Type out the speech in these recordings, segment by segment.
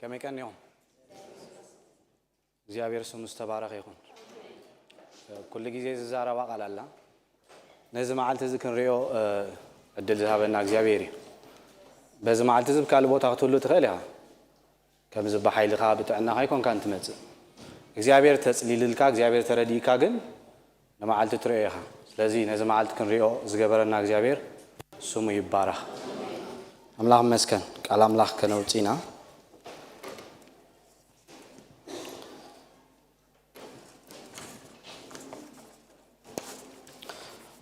ከመይ ቀኒኹም? እግዚኣብሔር ስሙ ዝተባረኸ ይኹን። ኩሉ ግዜ ዝዛረባ ቃል ኣላ። ነዚ መዓልቲ እዚ ክንሪኦ፣ እ፣ ዕድል ዝሃበና እግዚኣብሔር እዩ። በዚ መዓልቲ እዚ ብካልእ ቦታ ክትህሉ ትኽእል ኢኻ። ከምዚ ብሓይልኻ ብጥዕናኻ ኣይኮንካን ትመጽእ። እግዚኣብሔር ተጽሊልልካ፣ እግዚኣብሔር ተረዲእካ ግን ንመዓልቲ ትሪኦ ኢኻ። ስለዚ ነዚ መዓልቲ ክንሪኦ ዝገበረና እግዚኣብሔር ስሙ ይባረኽ። ኣምላኽ ይመስገን። ቃል ኣምላኽ ከነውጽእ ኢና።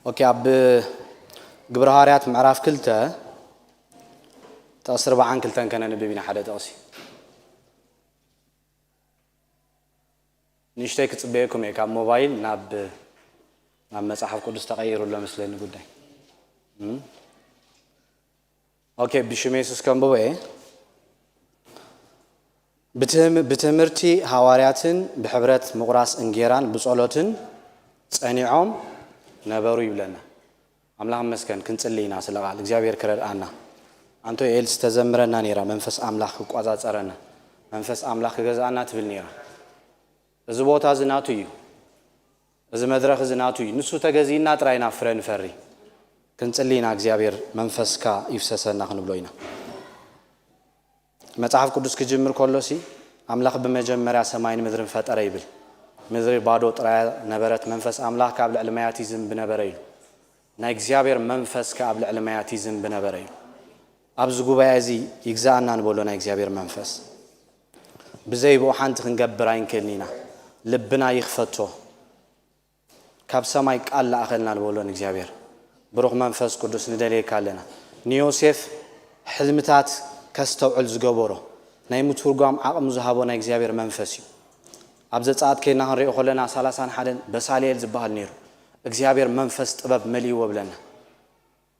ኦኬ፣ ኣብ ግብረ ሃዋርያት ምዕራፍ ክልተ ጥቕሲ ኣርባዓን ክልተን ከነንብብ ኢና። ሓደ ጥቕሲ ንእሽተይ ክጽበየኩም እየ። ካብ ሞባይል ናብ፣ ናብ መጽሓፍ ቅዱስ ተቐይሩ ኣሎ መስለኒ ጉዳይ። እም? ኦኬ፣ ብሽም የሱስ ከንብቦ እየ። ብትህም-፣ ብትምህርቲ ሃዋርያትን ብሕብረት ምቑራስ እንጌራን ብጸሎትን ጸኒዖም ነበሩ ይብለና። ኣምላኽ ይመስገን፣ ክንጽሊ ኢና ስለ ቃል እግዚኣብሔር ክረድኣና። ኣንቶ ኤል ዝተዘምረና ነይራ፣ መንፈስ ኣምላኽ ክቆጻጸረና፣ መንፈስ ኣምላኽ ክገዝኣና ትብል ነይራ። እዚ ቦታ እዚ ናቱ እዩ። እዚ መድረኽ እዚ ናቱ እዩ። ንሱ ተገዚእና ጥራይ ኢና ፍረ ንፈሪ። ክንጽሊ ኢና፣ እግዚኣብሔር መንፈስካ ይፍሰሰና ክንብሎ ኢና። መጽሓፍ ቅዱስ ክጅምር ከሎሲ፣ ኣምላኽ ብመጀመርያ ሰማይን ምድርን ፈጠረ ይብል። ምድሪ ባዶ ጥራያ ነበረት፣ መንፈስ ኣምላኽ ከኣ ኣብ ልዕሊ ማያት ይዝንቢ ነበረ ኢሉ። ናይ እግዚኣብሔር መንፈስ ከኣ ኣብ ልዕሊ ማያት ይዝንቢ ነበረ ኢሉ። ኣብዚ ጉባኤ እዚ ይግዛኣና ንበሎ ናይ እግዚኣብሔር መንፈስ። ብዘይ ብኡ ሓንቲ ክንገብር ኣይንክእልን ኢና። ልብና ይኽፈቶ። ካብ ሰማይ ቃል ለኣኸልና ንበሎ ንእግዚኣብሔር። ብሩኽ መንፈስ ቅዱስ ንደልየካ ኣለና። ንዮሴፍ ሕልምታት ከስተውዕል ዝገበሮ ናይ ምትርጓም ዓቕሚ ዝሃቦ ናይ እግዚኣብሔር መንፈስ እዩ። ኣብ ዘጸኣት ኬድና ክንሪኦ ከለና ሰላሳን ሓደን በሳልኤል ዝበሃል ነይሩ። እግዚኣብሔር መንፈስ ጥበብ መሊእዎ ብለና።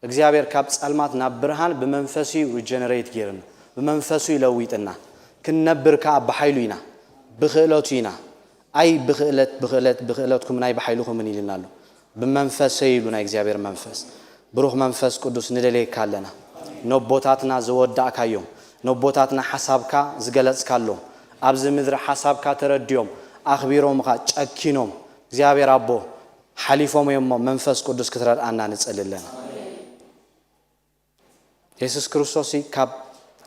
እግዚኣብሔር ካብ ጸልማት ናብ ብርሃን ብመንፈሱ እዩ ሪጀነሬት ገይርና፣ ብመንፈሱ እዩ ለዊጥና። ክንነብር ከኣ ብሓይሉ ኢና፣ ብክእለቱ ኢና። ኣይ ብክእለት፣ ብክእለት፣ ብክእለትኩምን ኣይ ብሓይልኩምን ኢልና ኣሎ። ብመንፈሰይ ኢሉ ናይ እግዚኣብሔር መንፈስ። ብሩኽ መንፈስ ቅዱስ ንደልየካ ኣለና። ነቦታትና ዝወዳእካዮም፣ ነቦታትና ሓሳብካ ዝገለጽካሎም፣ ኣብዚ ምድሪ ሓሳብካ ተረዲኦም፣ ኣኽቢሮምኻ፣ ጨኪኖም፣ እግዚኣብሔር ኣቦ፣ ሓሊፎም እዮም እሞ መንፈስ ቅዱስ ክትረድኣና ንጽሊ ኣለና። የሱስ ክርስቶስ ካብ፣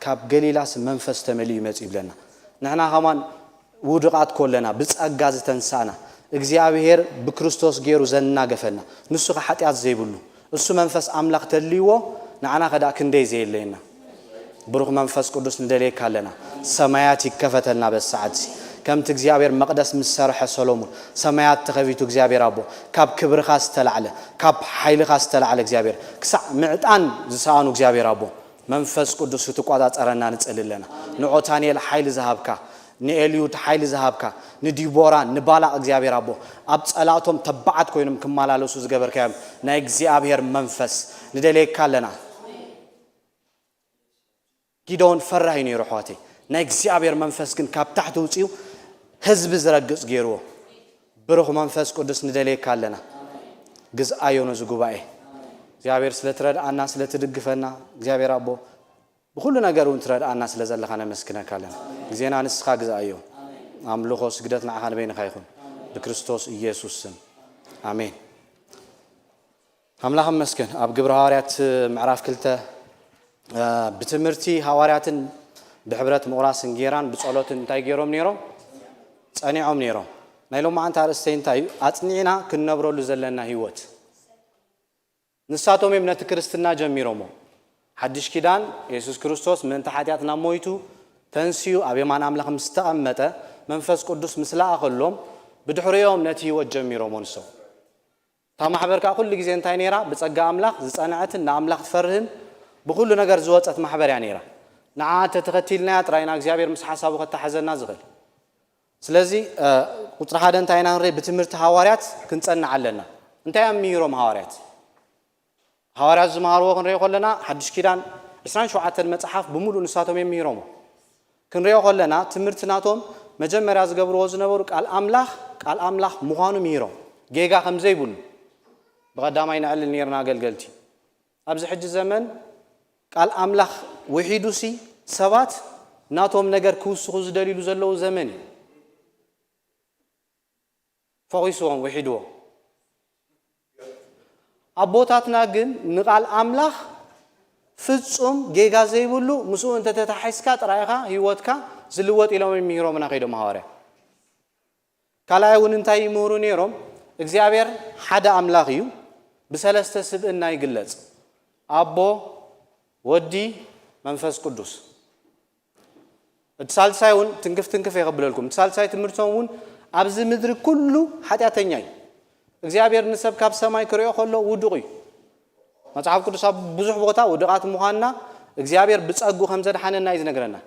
ካብ ገሊላስ መንፈስ ተመሊኡ ይመጽእ ይብለና። ንሕና ከማን ውዱቓት ኮለና፣ ብጸጋ ዝተንሳእና፣ እግዚኣብሔር ብክርስቶስ ገይሩ ዘናገፈና፣ ንሱ ኸ ሓጢኣት ዘይብሉ፣ እሱ መንፈስ ኣምላኽ ተልይዎ፣ ንዓና ኸ ደኣ ክንደይ ዘየለየና። ብሩኽ መንፈስ ቅዱስ ንደልየካ ኣለና። ሰማያት ይከፈተልና በዚ ሰዓት እዚ። ከምቲ እግዚኣብሔር መቕደስ ምስ ሰርሐ ሰሎሞን፣ ሰማያት ተኸፊቱ እግዚኣብሔር ኣቦ፣ ካብ ክብርኻ ዝተላዕለ፣ ካብ ሓይልኻ ዝተላዕለ እግዚኣብሔር፣ ክሳዕ ምዕጣን ዝሰኣኑ እግዚኣብሔር ኣቦ፣ መንፈስ ቅዱስ ክትቋጻጸረና ንጽሊ ኣለና። ንዖታንኤል ሓይሊ ዝሃብካ፣ ንኤልዩድ ሓይሊ ዝሃብካ፣ ንዲቦራ፣ ንባላቕ እግዚኣብሔር ኣቦ፣ ኣብ ጸላእቶም ተባዓት ኮይኖም ክመላለሱ ዝገበርካዮም ናይ እግዚኣብሔር መንፈስ ንደልየካ ኣለና። ጊደዎን ፈራህ እዩ ነይሩ፣ ኣሕዋተይ። ናይ እግዚኣብሔር መንፈስ ግን ካብ ታሕቲ ውጽኡ ህዝቢ ዝረግጽ ገይርዎ። ብሩኽ መንፈስ ቅዱስ ንደልየካ ኣለና። ግዝኣዮ ነዚ ጉባኤ። እግዚኣብሔር ስለ ትረድኣና፣ ስለ ትድግፈና፣ እግዚኣብሔር ኣቦ፣ ብኹሉ ነገር እውን ትረድኣና ስለ ዘለኻ ነመስግነካ ኣለና። ግዜና ንስኻ ግዝኣዮ። ኣምልኾ፣ ስግደት ንዓኻ ንበይንኻ ይኹን። ብክርስቶስ ኢየሱስ ስም። ኣሜን። ኣምላኽ ይመስገን። ኣብ ግብረ ሃዋርያት ምዕራፍ ክልተ፣ እ፣ ብትምህርቲ ሃዋርያትን ብሕብረት ምቑራስ እንጌራን ብጸሎትን እንታይ ገይሮም ነይሮም? ጸኒዖም ነይሮም። ናይ ሎማዓንቲ ኣርእስተይ እንታይ እዩ? ኣጽኒዕና ክንነብረሉ ዘለና ህይወት። ንሳቶም እዮም ነቲ ክርስትና ጀሚሮሞ። ሓድሽ ኪዳን፣ የሱስ ክርስቶስ ምእንቲ ሓጢኣትና ሞይቱ፣ ተንሲኡ፣ ኣብ የማን ኣምላኽ ምስ ተቐመጠ፣ መንፈስ ቅዱስ ምስ ለኣኸሎም፣ ብድሕሪኦም ነቲ ህይወት ጀሚሮሞ ንሶም። እታ ማሕበር ከኣ ኩሉ ግዜ እንታይ ነይራ? ብጸጋ ኣምላኽ ዝጸንዐትን ንኣምላኽ ትፈርህን ብኹሉ ነገር ዝወጸት ማሕበር እያ ነይራ። ንዓ እንተ ተኸቲልናያ ጥራይ ኢና እግዚኣብሔር ምስ ሓሳቡ ከተሓዘና ዝኽእል። ስለዚ፣ እ፣ ቁጽሪ ሓደ እንታይ ኢና ክንርኢ? ብትምህርቲ ሃዋርያት ክንጸንዕ ኣለና። እንታይ እዮም ምሂሮም ሃዋርያት? ሃዋርያት ዝመሃርዎ ክንሪኦ ከለና፣ ሓድሽ ኪዳን ዕስራን ሸውዓተን መጽሓፍ ብምሉእ ንሳቶም እዮም ምሂሮሞ። ክንሪኦ ከለና፣ ትምህርቲ ናቶም መጀመርያ ዝገብርዎ ዝነበሩ ቃል ኣምላኽ፣ ቃል ኣምላኽ ምዃኑ ምሂሮም። ጌጋ ከም ዘይብሉ። ብቐዳማይ ነዕልል ነይርና ኣገልገልቲ። ኣብዚ ሕጂ ዘመን ቃል ኣምላኽ ውሒዱሲ ሰባት ናቶም ነገር ክውስኹ ዝደልይሉ ዘለዉ ዘመን እዩ። ፈቒስዎም፣ ውሒድዎም። ኣቦታትና ግን ንቓል ኣምላኽ ፍጹም ጌጋ ዘይብሉ፣ ምስኡ እንተተታሒዝካ ጥራይ ኢኻ ህይወትካ ዝልወጥ ኢሎም ይምህሮምና ከይዶም ሃዋርያ። ካልኣይ እውን እንታይ ይምህሩ ነይሮም? እግዚኣብሔር ሓደ ኣምላኽ እዩ፣ ብሰለስተ ስብእና ይግለጽ፣ ኣቦ፣ ወዲ፣ መንፈስ ቅዱስ። እቲ ሳልሳይ እውን ትንክፍ ትንክፍ የኸብለልኩም። እቲ ሳልሳይ ትምህርቶም እውን ኣብዚ ምድሪ ኩሉ ሓጢኣተኛ እዩ። እግዚኣብሔር ንሰብ ካብ ሰማይ ክሪኦ ከሎ ውዱቕ እዩ። መጽሓፍ ቅዱስ ኣብ ብዙሕ ቦታ ውድቓት ምዃንና እግዚኣብሔር ብጸጉ ከም ዘድሓነና እዩ ዝነግረና።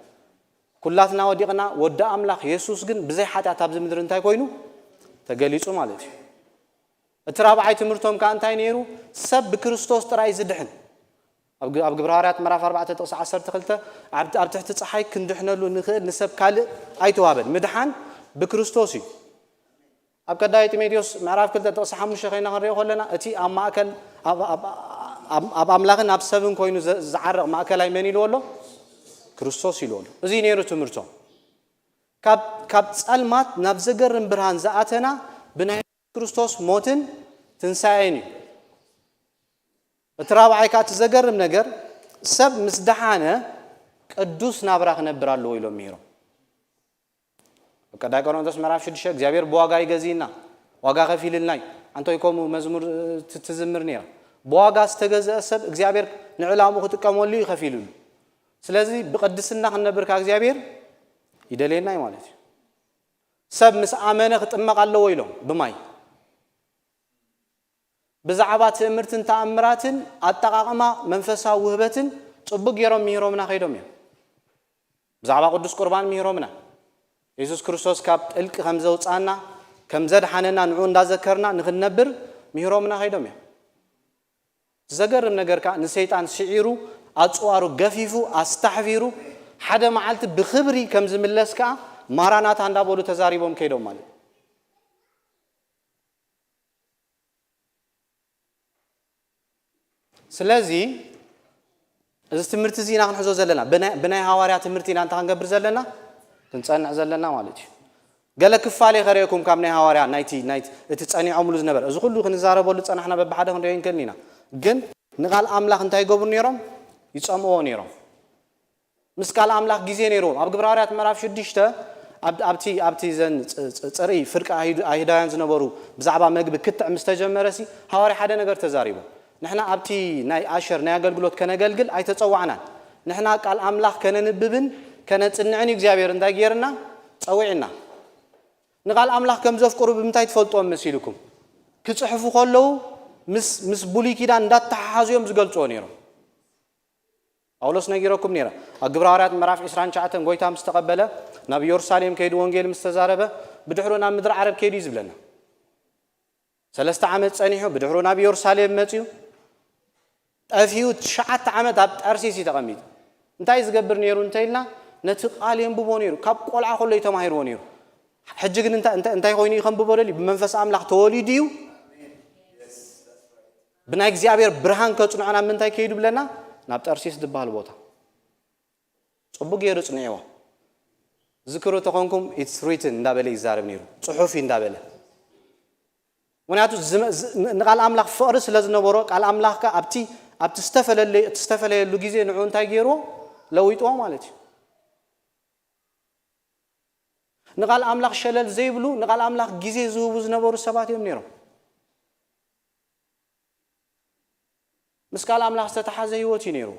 ኩላትና ወዲቕና፣ ወዲ ኣምላኽ የሱስ ግን ብዘይ ሓጢኣት ኣብዚ ምድሪ እንታይ ኮይኑ? ተገሊጹ ማለት እዩ። እቲ ራብዓይ ትምህርቶም ከኣ እንታይ ነይሩ? ሰብ ብክርስቶስ ጥራይ ዝድሕን። ኣብ ግ-፣ ኣብ ግብረ ሃዋርያት ምዕራፍ ኣርባዕተ ጥቕሲ ዓሰርተ ክልተ፣ ኣብ፣ ኣብ ትሕቲ ጸሓይ ክንድሕነሉ ንኽእል ንሰብ ካልእ ኣይተዋህበን። ምድሓን ብክርስቶስ እዩ። ኣብ ቀዳማይ ጢሞቴዎስ ምዕራፍ ክልተ ጥቕሲ ሓሙሽተ ኮይና ክንሪኦ ከለና፣ እቲ ኣብ ማእከል፣ ኣብ፣ ኣብ፣ ኣብ፣ ኣብ ኣምላኽን ኣብ ሰብን ኮይኑ ዘ-፣ ዝዓርቕ ማእከላይ መን ኢልዎ ኣሎ? ክርስቶስ ኢልዎ ኣሎ። እዚ ነይሩ ትምህርቶም። ካብ፣ ካብ ጸልማት ናብ ዘገርም ብርሃን ዝኣተና ብናይ ክርስቶስ ሞትን ትንሳኤን እዩ። እቲ ራብዓይ ከኣ እቲ ዘገርም ነገር፣ ሰብ ምስ ደሓነ ቅዱስ ናብራ ክነብር ኣለዎ ኢሎም ምሂሮም። ኣብ ቀዳማይ ቆሮንቶስ ምዕራፍ ሽዱሽተ እግዚኣብሔር ብዋጋ ይገዝእና፣ ዋጋ ከፊልልና እዩ። ኣንቶይ ከምኡ መዝሙር ት-፣ ትዝምር ነይራ። ብዋጋ ዝተገዝአ ሰብ እግዚኣብሔር ንዕላምኡ ክጥቀመሉ እዩ ከፊሉሉ። ስለዚ ብቅድስና ክንነብር ከኣ እግዚኣብሔር ይደልየና እዩ ማለት እዩ። ሰብ ምስ ኣመነ ክጥመቕ ኣለዎ ኢሎም ብማይ። ብዛዕባ ትእምርትን ተኣምራትን ኣጠቓቕማ መንፈሳዊ ውህበትን ጽቡቕ ገይሮም ምሂሮምና ከይዶም እዮም። ብዛዕባ ቅዱስ ቁርባን ምሂሮምና። የሱስ ክርስቶስ ካብ ጥልቂ ከም ዘውጻና፣ ከም ዘድሓነና ንዕኡ እንዳዘከርና ንኽንነብር ምሂሮምና ከይዶም እዮም። ዘገርም ነገር ከኣ ንሰይጣን ስዒሩ፣ ኣጽዋሩ ገፊፉ፣ ኣስታሕፊሩ፣ ሓደ መዓልቲ ብኽብሪ ከም ዝምለስ ከኣ ማራናታ እንዳበሉ ተዛሪቦም ከይዶም ማለት እዩ። ስለዚ እዚ ትምህርቲ እዚ ኢና ክንሕዞ ዘለና። ብናይ፣ ብናይ ሃዋርያ ትምህርቲ ኢና እንታይ ክንገብር ዘለና? ክንጸንዕ ዘለና ማለት እዩ። ገለ ክፋል እየ ከርእየኩም ካብ ናይ ሃዋርያ ናይቲ፣ ናይቲ፣ እቲ ጸኒዖምሉ ዝነበረ። እዚ ኩሉ ክንዛረበሉ ጸናሕና በብሓደ ክንርእዮ ይንክእል ኢና። ግን ንቓል ኣምላኽ እንታይ ይገብሩ ነይሮም? ይጸምዎ ነይሮም። ምስ ቃል ኣምላኽ ግዜ ነይርዎም። ኣብ ግብረ ሃዋርያት ምዕራፍ ሽዱሽተ ኣብ-፣ ኣብቲ፣ ኣብቲ ዘን ፅ-፣ ፅ-፣ ጽርኢ ፍርቂ ኣይሁድ-፣ ኣይሁዳውያን ዝነበሩ ብዛዕባ መግቢ ክትዕ ምስ ተጀመረ ሲ ሃዋርያ ሓደ ነገር ተዛሪቡ። ንሕና ኣብቲ ናይ ኣሸር ናይ ኣገልግሎት ከነገልግል ኣይተጸዋዕናን። ንሕና ቃል ኣምላኽ ከነንብብን ከነጽንዕን እዩ እግዚኣብሔር እንታይ ገይርና? ጸዊዕና። ንቃል ኣምላኽ ከም ዘፍቅሩ ብምንታይ ትፈልጥዎም መሲልኩም? ክጽሕፉ ከለዉ ምስ፣ ምስ ብሉይ ኪዳን እንዳተሓሓዙ እዮም ዝገልጽዎ ነይሮም። ጳውሎስ ነጊረኩም ነይረ። ኣብ ግብረ ሃዋርያት ምዕራፍ ዕስራን ትሽዓተን ጎይታ ምስ ተቐበለ፣ ናብ ኢየሩሳሌም ከይዱ ወንጌል ምስ ተዛረበ፣ ብድሕሩ ናብ ምድሪ ዓረብ ከይዱ እዩ ዝብለና። ሰለስተ ዓመት ጸኒሑ፣ ብድሕሩ ናብ ኢየሩሳሌም መጺኡ፣ ጠፊኡ ትሽዓተ ዓመት ኣብ ጠርሲስ እዩ ተቐሚጡ። እንታይ ዝገብር ነይሩ እንተኢልና፣ ነቲ ቃል የንብቦ ነይሩ። ካብ ቆልዓ ከሎ እዩ ተማሂርዎ ነይሩ። ሕጂ ግን እንታ-፣ እንታ-፣ እንታይ ኮይኑ እዩ ከንብቦ ደልዩ? ብመንፈስ ኣምላኽ ተወሊዱ እዩ። ብናይ እግዚኣብሔር ብርሃን ከጽንዖ ናብ ምንታይ ከይዱ ብለና? ናብ ጠርሲስ ዝበሃል ቦታ። ጽቡቅ ገይሩ ጽንዕዎ። ዝክሩ ተኾንኩም፣ "It's written" እንዳበለ ይዛረብ ነይሩ። ጽሑፍ እዩ እንዳበለ። ምኽንያቱ ዝመ-፣ ዝ-፣ ን-፣ ንቃል ኣምላኽ ፍቕሪ ስለ ዝነበሮ፣ ቃል ኣምላኽ ከኣ ኣብቲ፣ ኣብቲ ዝተፈለለ-፣ እቲ ዝተፈለየሉ ግዜ ንዕኡ እንታይ ገይርዎ? ለዊጥዎ ማለት እዩ። ንቃል ኣምላኽ ሸለል ዘይብሉ፣ ንቃል ኣምላኽ ግዜ ዝህቡ ዝነበሩ ሰባት እዮም ነይሮም። ምስ ቃል ኣምላኽ ዝተተሓዘ ህይወት እዩ ነይሩ።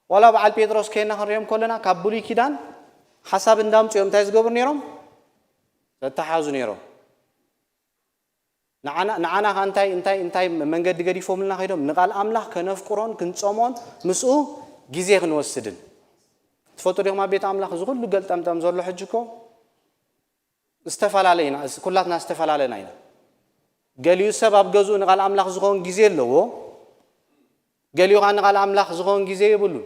ዋላ በዓል ጴጥሮስ ከይና ክንሪኦም ከለና፣ ካብ ብሉይ ኪዳን ሓሳብ እንዳምጽኡ እዮም እንታይ ዝገብሩ ነይሮም? ዘተሓዙ ነይሮም። ንዓና፣ ንዓና ኸ እንታይ፣ እንታይ፣ እንታይ መንገዲ ገዲፎምልና ከይዶም? ንቃል ኣምላኽ ከነፍቅሮን ክንጸምኦን ምስኡ ግዜ ክንወስድን። ትፈልጡ ዲኹም ኣብ ቤት ኣምላኽ እዚ ኩሉ ገልጠምጠም ዘሎ ሕጂ እኮ ዝተፈላለየ ኢና፣ እዚ ኩላትና ዝተፈላለና ኢና። ገሊኡ ሰብ ኣብ ገዝኡ ንቃል ኣምላኽ ዝኸውን ግዜ ኣለዎ፣ ገሊኡ ኸዓ ንቃል ኣምላኽ ዝኸውን ግዜ የብሉን።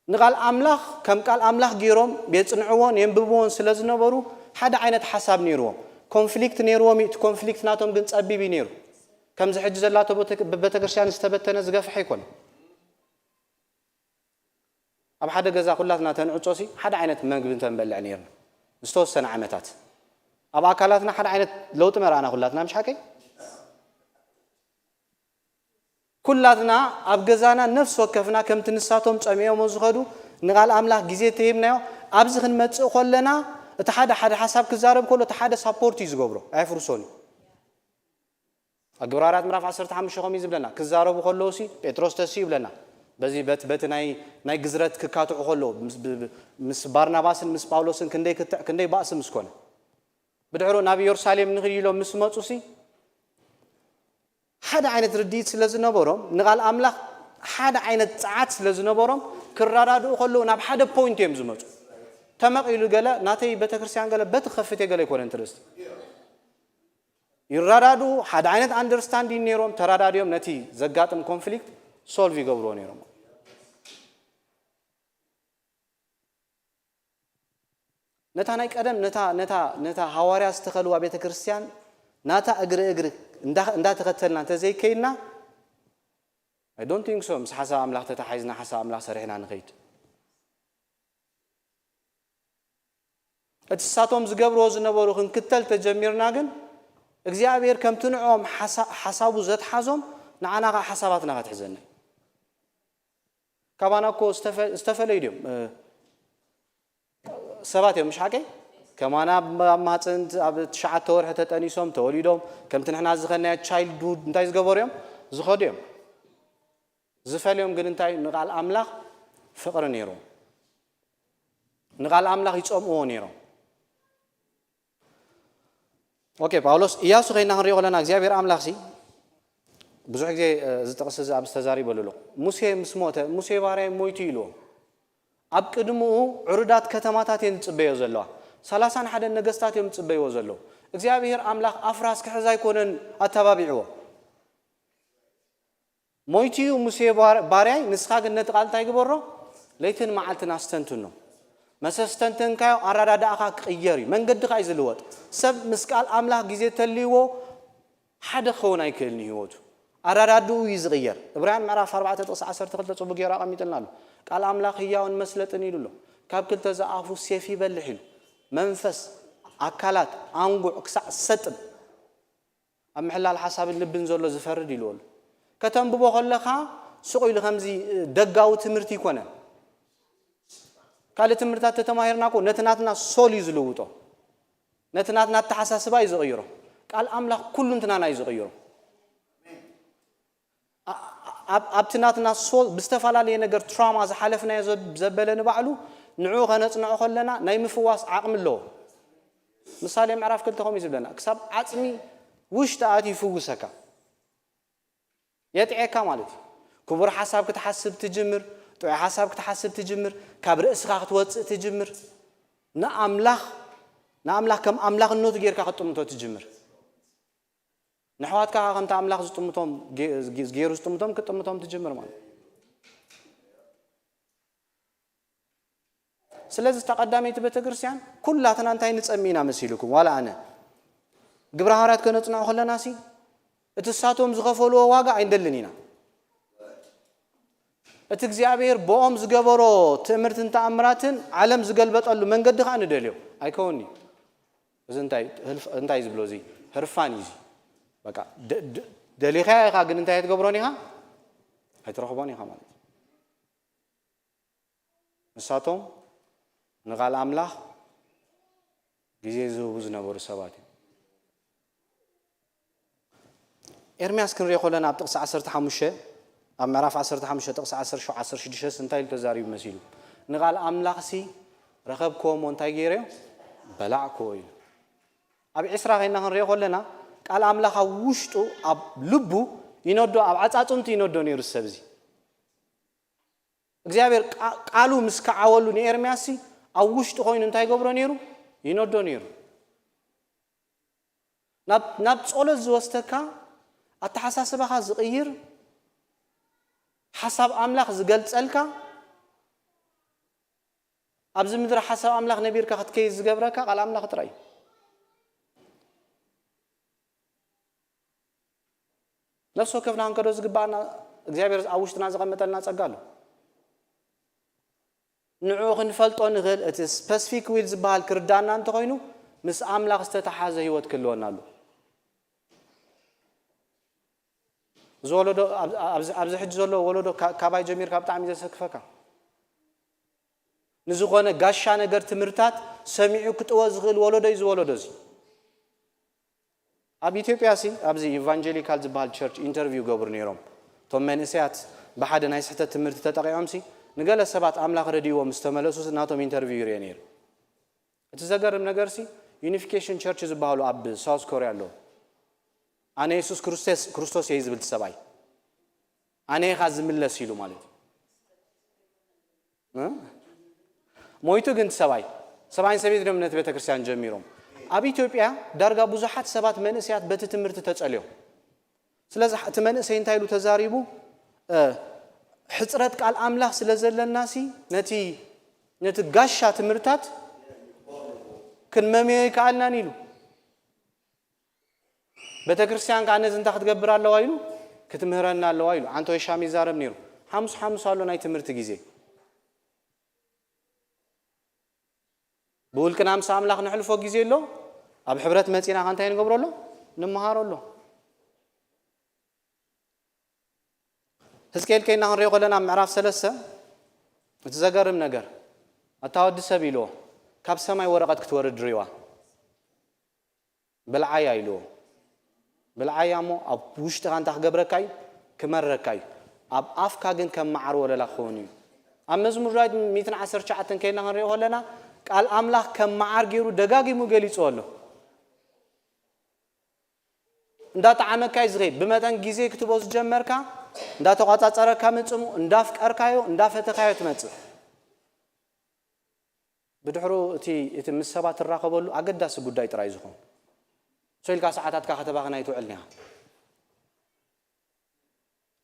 ንቃል ኣምላኽ ከም ቃል ኣምላኽ ገይሮም የጽንዕዎን የንብብዎን ስለ ዝነበሩ፣ ሓደ ዓይነት ሓሳብ ነይርዎም። ኮንፍሊክት ነይርዎም እዩ፣ እቲ ኮንፍሊክት ናቶም ግን ጸቢብ እዩ ነይሩ። ከምዚ ሕጂ ዘላቶ ቤተ- ቤተክርስትያን ዝተበተነ ዝገፍሐ ኣይኮነ። ኣብ ሓደ ገዛ ኩላትና ተንዕጾ ሲ ሓደ ዓይነት መግቢ እንተንበልዕ ነይርና ዝተወሰነ ዓመታት ኣብ ኣካላትና ሓደ ዓይነት ለውጢ መርኣና ኩላትና፣ ምሽ ሓቀይ? ኩላትና ኣብ ገዛና ነፍሲ ወከፍና ከምቲ ንሳቶም ጸሚኦሞ ዝኸዱ ንቓል ኣምላኽ ግዜ ተሂብናዮ። ኣብዚ ክንመጽእ ከለና እቲ ሓደ ሓደ ሓሳብ ክዛረብ ከሎ እቲ ሓደ ሳፖርት እዩ ዝገብሮ፣ ኣየፍርሶን እዩ። ኣብ ግብረ ሃዋርያት ምዕራፍ ዓሰርተ ሓሙሽተ ከምኡ እዩ ዝብለና። ክዛረቡ ከለዉ ሲ ጴጥሮስ ተሲ ይብለና። በዚ በት- በቲ ናይ ናይ ግዝረት ክካትዑ ከለዉ ምስ- ብ- ብ- ምስ ባርናባስን ምስ ጳውሎስን ክንደይ ክትዕ ክንደይ ባእሲ ምስ ኮነ። ብድሕሩ ናብ ኢየሩሳሌም ንኽድ ኢሎም ምስ መጹ ሲ ሓደ ዓይነት ርድኢት ስለ ዝነበሮም፣ ንቓል ኣምላኽ ሓደ ዓይነት ጸዓት ስለ ዝነበሮም፣ ክረዳድኡ ከለዉ ናብ ሓደ ፖይንት እዮም ዝመጹ። ተመቒሉ ገለ ናተይ ቤተክርስትያን ገለ በቲ ክኸፍት እየ ገለ ኣይኮነን ትርእስቲ። ይረዳድኡ፣ ሓደ ዓይነት ኣንደርስታንዲንግ ነይሮም፣ ተረዳድዮም ነቲ ዘጋጥም ኮንፍሊክት ሶልቭ ይገብርዎ ነይሮም። ነታ ናይ ቀደም ነታ ነታ ነታ ሃዋርያ ዝተኸልዋ ቤተ ክርስቲያን ናታ እግሪ እግሪ እንዳ- እንዳተኸተልና እንተዘይከይድና፣ I don't think so፣ ምስ ሓሳብ ኣምላኽ ተታሓይዝና ሓሳብ ኣምላኽ ሰሪሕና ንኸይድ። እቲ ንሳቶም ዝገብርዎ ዝነበሩ ክንክተል ተጀሚርና ግን እግዚኣብሔር ከምቲ ንዕኦም ሓሳ- ሓሳቡ ዘትሓዞም ንዓና ከዓ ሓሳባትና ከትሕዘና እዩ። ካባና እኮ ዝተፈ- ዝተፈለዩ ድዮም ሰባት እዮም፣ ምሽ ሓቀይ? ከማና ኣብ ማፅንት ኣብ ትሽዓተ ወርሒ ተጠኒሶም ተወሊዶም ከምቲ ንሕና ዝኸናዮ ቻይልድሁድ እንታይ ዝገበሩ እዮም? ዝኸዱ እዮም። ዝፈልዮም ግን እንታይ? ንቓል ኣምላኽ ፍቕሪ ነይሩ። ንቓል ኣምላኽ ይፀምእዎ ነይሮም። ኦኬ፣ ጳውሎስ እያሱ ከይና ክንሪኦ ከለና እግዚኣብሔር ኣምላኽሲ ብዙሕ ግዜ እዚ ጥቕሲ እዚ ኣብ ዝተዛሪበሉ ኣሎ። ሙሴ ምስ ሞተ ሙሴ ባርያይ ሞይቱ ኢልዎም። ኣብ ቅድምኡ ዕሩዳት ከተማታት እየን ዝፅበዮ ዘለዋ። ሰላሳን ሓደን ነገስታት እዮም ዝፅበይዎ ዘለዉ። እግዚኣብሔር ኣምላኽ ኣፍራስ ክሕዝ ኣይኮነን ኣተባቢዕዎ። ሞይቱ እዩ ሙሴ ባር- ባርያይ፣ ንስኻ ግን ነቲ ቃል እንታይ ግበሮ? ለይትን መዓልትን ኣስተንትኖ። መሰ ስተንተንካዮ ኣረዳድኣኻ ክቕየር እዩ። መንገድኻ እዩ ዝልወጥ። ሰብ ምስ ቃል ኣምላኽ ግዜ ተልይዎ ሓደ ክኸውን ኣይክእልን እዩ ህይወቱ። ኣረዳድኡ እዩ ዝቕየር። ዕብራውያን ምዕራፍ ኣርባዕተ ጥቕሲ ዓሰርተ ክልተ ጽቡቕ ገይሩ ኣቐሚጥልና ኣሎ። ቃል ኣምላኽ ህያውን መስለጥን ኢሉ ኣሎ። ካብ ክልተ ዝኣፉ ሴፍ ይበልሕ ኢሉ። መንፈስ፣ ኣካላት፣ ኣንጉዕ ክሳዕ ሰጥም ኣብ ምሕላል ሓሳብን ልብን ዘሎ ዝፈርድ ኢልዎ ኣሎ። ከተንብቦ ከለኻ ስቕ ኢሉ ከምዚ ደጋዊ ትምህርቲ ይኮነን። ካልእ ትምህርታት ተተማሂርና እኮ ነቲ ናትና ሶል እዩ ዝልውጦ። ነቲ ናትና ኣተሓሳስባ እዩ ዝቕይሮ። ቃል ኣምላኽ ኩሉ እንትናና እዩ ዝቕይሮ። ኣ- ኣብ- ኣብቲ ናትና ሶል ብዝተፈላለየ ነገር ትራማ ዝሓለፍናዮ ዘብ- ዘበለ ንባዕሉ ንዕኡ ከነጽንዖ ከለና ናይ ምፍዋስ ዓቕሚ ኣለዎ። ምሳሌ ምዕራፍ ክልተ ከምኡ እዩ ዝብለና፣ ክሳብ ዓጽሚ ውሽጢ ኣትዩ ይፍውሰካ፣ የጥዕየካ ማለት እዩ። ክቡር ሓሳብ ክትሓስብ ትጅምር፣ ጥዑይ ሓሳብ ክትሓስብ ትጅምር፣ ካብ ርእስኻ ክትወጽእ ትጅምር፣ ንኣምላኽ ንኣምላኽ ከም ኣምላኽነቱ ጌርካ ክትጥምቶ ትጅምር። ንኣሕዋትካ ከምቲ ኣምላኽ ዝጥምቶም ገይሩ ዝጥምቶም ክትጥምቶም ትጅምር ማለት እዩ። ስለዚ እታ ቀዳመይቲ ቤተክርስትያን ኩላትና እንታይ ንጸሚ ኢና መሲልኩም? ዋላ ኣነ ግብረ ሃዋርያት ከነጽንዖ ከለና ሲ እቲ እሳቶም ዝኸፈልዎ ዋጋ ኣይንደልን ኢና። እቲ እግዚኣብሔር ብኦም ዝገበሮ ትእምርትን ተኣምራትን ዓለም ዝገልበጠሉ መንገዲ ከዓ ንደልዮ ኣይከውንዩ። እዚ እንታይ እንታይ ዝብሎ እዚ ህርፋን እዩ። በቃ ደሊኻያ ኢኻ ግን እንታይ ኣይትገብሮን ኢኻ? ኣይትረኽቦን ኢኻ ማለት እዩ። ንሳቶም ንቓል ኣምላኽ ግዜ ዝህቡ ዝነበሩ ሰባት እዮም። ኤርምያስ ክንሪኦ ከለና ኣብ ጥቕሲ ዓሰርተ ሓሙሽተ ኣብ ምዕራፍ ዓሰርተ ሓሙሽተ ጥቕሲ ዓሰርተ ሽዱሽተ እንታይ ኢሉ ተዛሪቡ መሲሉ? ንቓል ኣምላኽሲ ረኸብክዎ እሞ እንታይ ገይረዮ? በላዕክዎ ኢሉ። ኣብ ዕስራ ከይና ክንሪኦ ከለና ቃል ኣምላኽ ኣብ ውሽጡ ኣብ ልቡ ይነዶ፣ ኣብ ዓጻጽምቱ ይነዶ ነይሩ ሰብ እዚ እግዚኣብሔር ቃ- ቃሉ ምስ ከዓወሉ ንኤርምያስ ሲ ኣብ ውሽጡ ኮይኑ እንታይ ይገብሮ ነይሩ? ይነዶ ነይሩ። ናብ ናብ ጸሎት ዝወስደካ፣ ኣተሓሳስባኻ ዝቕይር፣ ሓሳብ ኣምላኽ ዝገልጸልካ፣ ኣብዚ ምድሪ ሓሳብ ኣምላኽ ነቢርካ ክትከይድ ዝገብረካ ቃል ኣምላኽ ጥራይ እዩ። ነፍሲ ወከፍና ክንከዶ ዝግባኣና እግዚኣብሔር ኣብ ውሽጥና ዘቐመጠልና ጸጋ ኣሎ። ንዕኡ ክንፈልጦ ንኽእል። እቲ ስፐሲፊክ ዊል ዝበሃል ክርዳና እንተኾይኑ ምስ ኣምላኽ ዝተተሓዘ ህይወት ክህልወና ኣሎ። እዚ ወለዶ ኣብዚ ሕጂ ዘሎ ወለዶ ካባይ ጀሚርካ ብጣዕሚ ዘሰክፈካ፣ ንዝኾነ ጋሻ ነገር ትምህርታት ሰሚዑ ክጥወ ዝኽእል ወለዶ እዩ ዝወለዶ እዚ። ኣብ ኢትዮጵያ ሲ ኣብዚ ኢቫንጀሊካል ዝበሃል ቸርች ኢንተርቪው ይገብሩ ነይሮም። እቶም መንእሰያት ብሓደ ናይ ስሕተት ትምህርቲ ተጠቂዖም ሲ ንገለ ሰባት ኣምላኽ ረድይዎም ዝተመለሱ ናቶም ኢንተርቪው ይርኤ ነይሩ። እቲ ዘገርም ነገር ሲ ዩኒፊኬሽን ቸርች ዝበሃሉ ኣብ ሳውስ ኮሪያ ኣለዉ። ኣነ የሱስ ክርስቶስ ክርስቶስ እየ ዝብል ሰብኣይ ኣነ ኢኻ ዝምለስ ኢሉ ማለት እዩ። ሞይቱ ግን ሰብኣይ ሰብኣይን ሰበይትን እዮም ነቲ ቤተክርስትያን ጀሚሮም። ኣብ ኢትዮጵያ ዳርጋ ብዙሓት ሰባት መንእሰያት በቲ ትምህርቲ ተጸልዮም። ስለዚ እቲ መንእሰይ እንታይ ኢሉ ተዛሪቡ? ሕፅረት ቃል ኣምላኽ ስለ ዘለና ሲ ነቲ ነቲ ጋሻ ትምህርታት ክንመምዮ ይከኣልናን ኢሉ። ቤተ ክርስቲያን ከዓ ነዚ እንታይ ክትገብር ኣለዋ ኢሉ ክትምህረና ኣለዋ ኢሉ ዓንቶ ሻም ይዛረብ ነይሩ። ሓሙስ ሓሙስ ኣሎ ናይ ትምህርቲ ግዜ። ብውልቅና ምስ ኣምላኽ ነሕልፎ ግዜ ኣሎ። ኣብ ሕብረት መጺና ከ እንታይ ንገብሮ ኣሎ? ንምሃሮ ኣሎ። ህዝቅኤል ከይና ክንሪኦ ከለና ምዕራፍ ሰለስተ እቲ ዘገርም ነገር ኣታ ወዲ ሰብ ኢልዎ ካብ ሰማይ ወረቐት ክትወርድ ሪዋ ብልዓያ ኢልዎ። ብልዓያ እሞ ኣብ ውሽጥኻ እንታይ ክገብረካ እዩ? ክመረካ እዩ። ኣብ ኣፍካ ግን ከም መዓር ወለላ ክኸውን እዩ። ኣብ መዝሙር ዳዊት ሚእትን ዓሰርተ ትሽዓተን ከይና ክንሪኦ ከለና ቃል ኣምላኽ ከም መዓር ገይሩ ደጋጊሙ ገሊፅዎ ኣሎ። እንዳጠዓመካ እዩ ዝኸይድ። ብመጠን ግዜ ክትቦ ዝጀመርካ እንዳተቋጻጸረካ ምጽሙ እንዳፍቀርካዮ እንዳፈተካዮ ትመጽእ። ብድሕሩ እቲ እቲ ምስ ሰባት ትራኸበሉ ኣገዳሲ ጉዳይ ጥራይ ዝኾን ሶ ኢልካ ሰዓታትካ ከተባኽን ኣይትውዕል ኒኻ።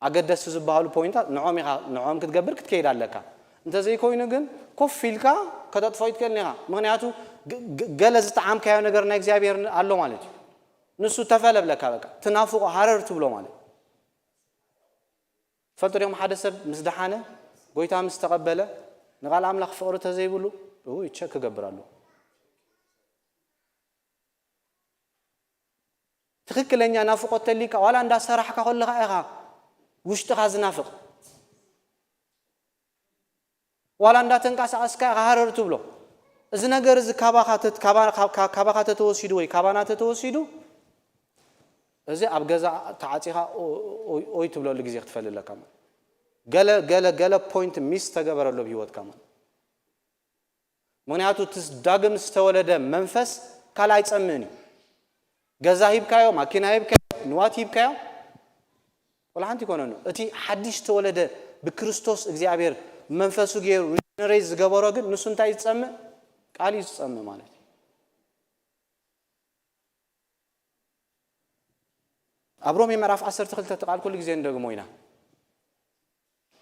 ኣገደስቲ ዝበሃሉ ፖይንታት ንዖም ኢኻ ንዖም ክትገብር ክትከይድ ኣለካ። እንተዘይኮይኑ ግን ኮፍ ኢልካ ከተጥፎ ይትክእል ኒኻ። ምክንያቱ ገለ ዝጠዓምካዮ ነገር ናይ እግዚኣብሔር ኣሎ ማለት እዩ። ንሱ ተፈለብለካ በቃ ትናፍቆ ሃረር ትብሎ ማለት። ትፈልጡ ዲኹም ሓደ ሰብ ምስ ደሓነ ጎይታ ምስ ተቐበለ ንቓል ኣምላኽ ፍቕሪ ተዘይብሉ ቸክ ክገብር ኣለዎ። ትኽክለኛ ናፍቆት ተሊካ ዋላ እንዳሰራሕካ ከለኻ ኢኻ ውሽጥኻ ዝናፍቕ። ዋላ እንዳተንቀሳቐስካ ኢኻ ሃረር ትብሎ። እዚ ነገር እዚ ካባኻ ተት- ካባ- ካብ- ካብ- ካባኻ ተተወሲዱ ወይ ካባና ተተወሲዱ እዚ ኣብ ገዛ ተዓፂኻ ኦ- ኦ- ኦይ ትብለሉ ግዜ ክትፈሊ ኣለካ ማለት። ገለ ገለ ገለ ፖይንት ሚስ ተገበረሉ ኣብ ህይወትካ ማለት። ምክንያቱ እቲ ዳግም ዝተወለደ መንፈስ ካልእ ኣይጸምእን እዩ። ገዛ ሂብካዮ፣ ማኪና ሂብካዮ፣ ንዋት ሂብካዮ፣ ወላ ሓንቲ ይኮነኑ። እቲ ሓድሽ ዝተወለደ ብክርስቶስ እግዚኣብሔር መንፈሱ ገይሩ ሪጀነሬት ዝገበሮ ግን ንሱ እንታይ እዩ ዝጸምእ? ቃል እዩ ዝጸምእ ማለት እዩ። ኣብ ሮሜ ምዕራፍ ዓሰርተ ክልተ እቲ ቃል ኩሉ ግዜ ንደግሞ ኢና።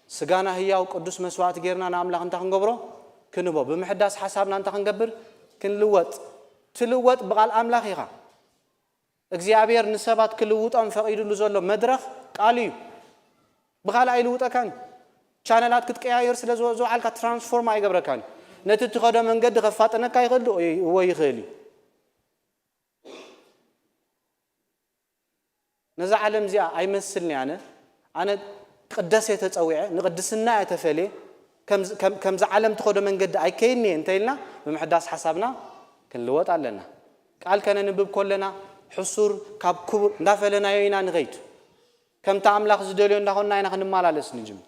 ስጋና ህያው ቅዱስ መስዋዕቲ ጌርና ንኣምላኽ እንታይ ክንገብሮ? ክንቦ። ብምሕዳስ ሓሳብና እንታይ ክንገብር? ክንልወጥ። ትልወጥ ብቓል ኣምላኽ ኢኻ። እግዚኣብሔር ንሰባት ክልውጦም ፈቒዱሉ ዘሎ መድረኽ ቃል እዩ። ብኻልእ ኣይልውጠካን እዩ። ቻነላት ክትቀያየር ስለ ዝወ- ዝወዓልካ ትራንስፎርም ኣይገብረካን እዩ። ነቲ እትኸዶ መንገዲ ከፋጥነካ ይኽእል ዶ? እወ ይኽእል እዩ። ነዛ ዓለም እዚኣ ኣይመስልን እየ ኣነ ኣነ ቅደስ እየ ተፀዊዐ ንቅድስና እየ ተፈልየ ከምዚ ዓለም ትኸዶ መንገዲ ኣይከይድን እየ እንተኢልና ብምሕዳስ ሓሳብና ክንልወጥ ኣለና። ቃል ከነንብብ ከለና ሕሱር ካብ ክቡር እንዳፈለናዮ ኢና ንኸይድ። ከምቲ ኣምላኽ ዝደልዮ እንዳኾንና ኢና ክንመላለስ ንጅምር።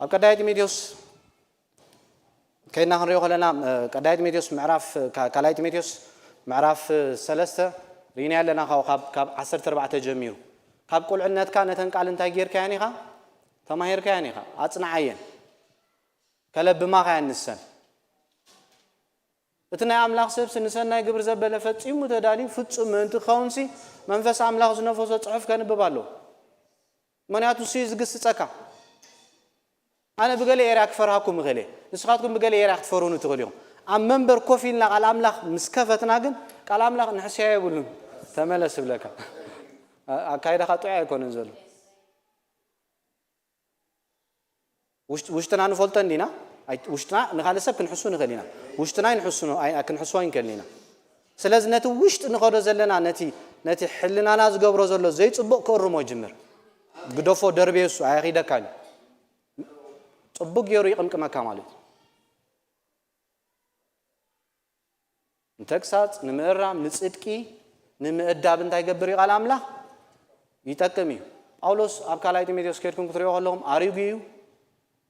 ኣብ ቀዳይ ጢሞቴዎስ ከይድና ክንሪኦ ከለና ቀዳይ ጢሞቴዎስ ምዕራፍ ካልኣይ ጢሞቴዎስ ምዕራፍ ሰለስተ ርኢና ኣለና። ካብ ዓሰርተ ኣርባዕተ ጀሚሩ ካብ ቁልዕነትካ ነተን ቃል እንታይ ጌርካያን ኢኻ? ተማሂርካያን ኢኻ። ኣጽንዓየን፣ ከለብማኻ እየን ንሰን። እቲ ናይ ኣምላኽ ሰብሲ ንሰናይ ግብሪ ዘበለ ፈጺሙ ተዳልዩ ፍጹም ምእንቲ ክኸውንሲ መንፈስ ኣምላኽ ዝነፈሶ ጽሑፍ ከንብብ ኣለዎ። ምኽንያቱ እሱ እዩ ዝግስጸካ። ኣነ ብገለ ኤርያ ክፈርሃኩም እኽእል እየ፣ ንስኻትኩም ብገለ ኤርያ ክትፈርሁኒ ትኽእሉ ኢኹም። ኣብ መንበር ኮፍ ኢልና ቃል ኣምላኽ ምስ ከፈትና ግን ቃል ኣምላኽ ንሕስያ የብሉን። ተመለስ ይብለካ። ኣካይዳኻ ጥዑይ ኣይኮነን ዘሎ። ውሽጥና ንፈልጦ እንዲና? ውሽጥና ንካልእ ሰብ ክንሕሱ ንኽእል ኢና። ውሽጥና ኣይንሕሱ ክንሕሱ ኣይንክእልን ኢና። ስለዚ ነቲ ውሽጢ ንኸዶ ዘለና ነቲ ነቲ ሕልናና ዝገብሮ ዘሎ ዘይፅቡቕ ክእርሞ ይጅምር። ግደፎ፣ ደርብዮ፣ እሱ ኣያኺደካን እዩ። ፅቡቅ ገይሩ ይቕምቅመካ ማለት እዩ። ንተግሳጽ፣ ንምእራም፣ ንጽድቂ ንምእዳብ እንታይ ይገብር እዩ ቃል ኣምላኽ? ይጠቅም እዩ። ጳውሎስ ኣብ ካልኣይ ጢሞቴዎስ ከድኩም ክትሪኦ ከለኹም ኣሪጉ እዩ።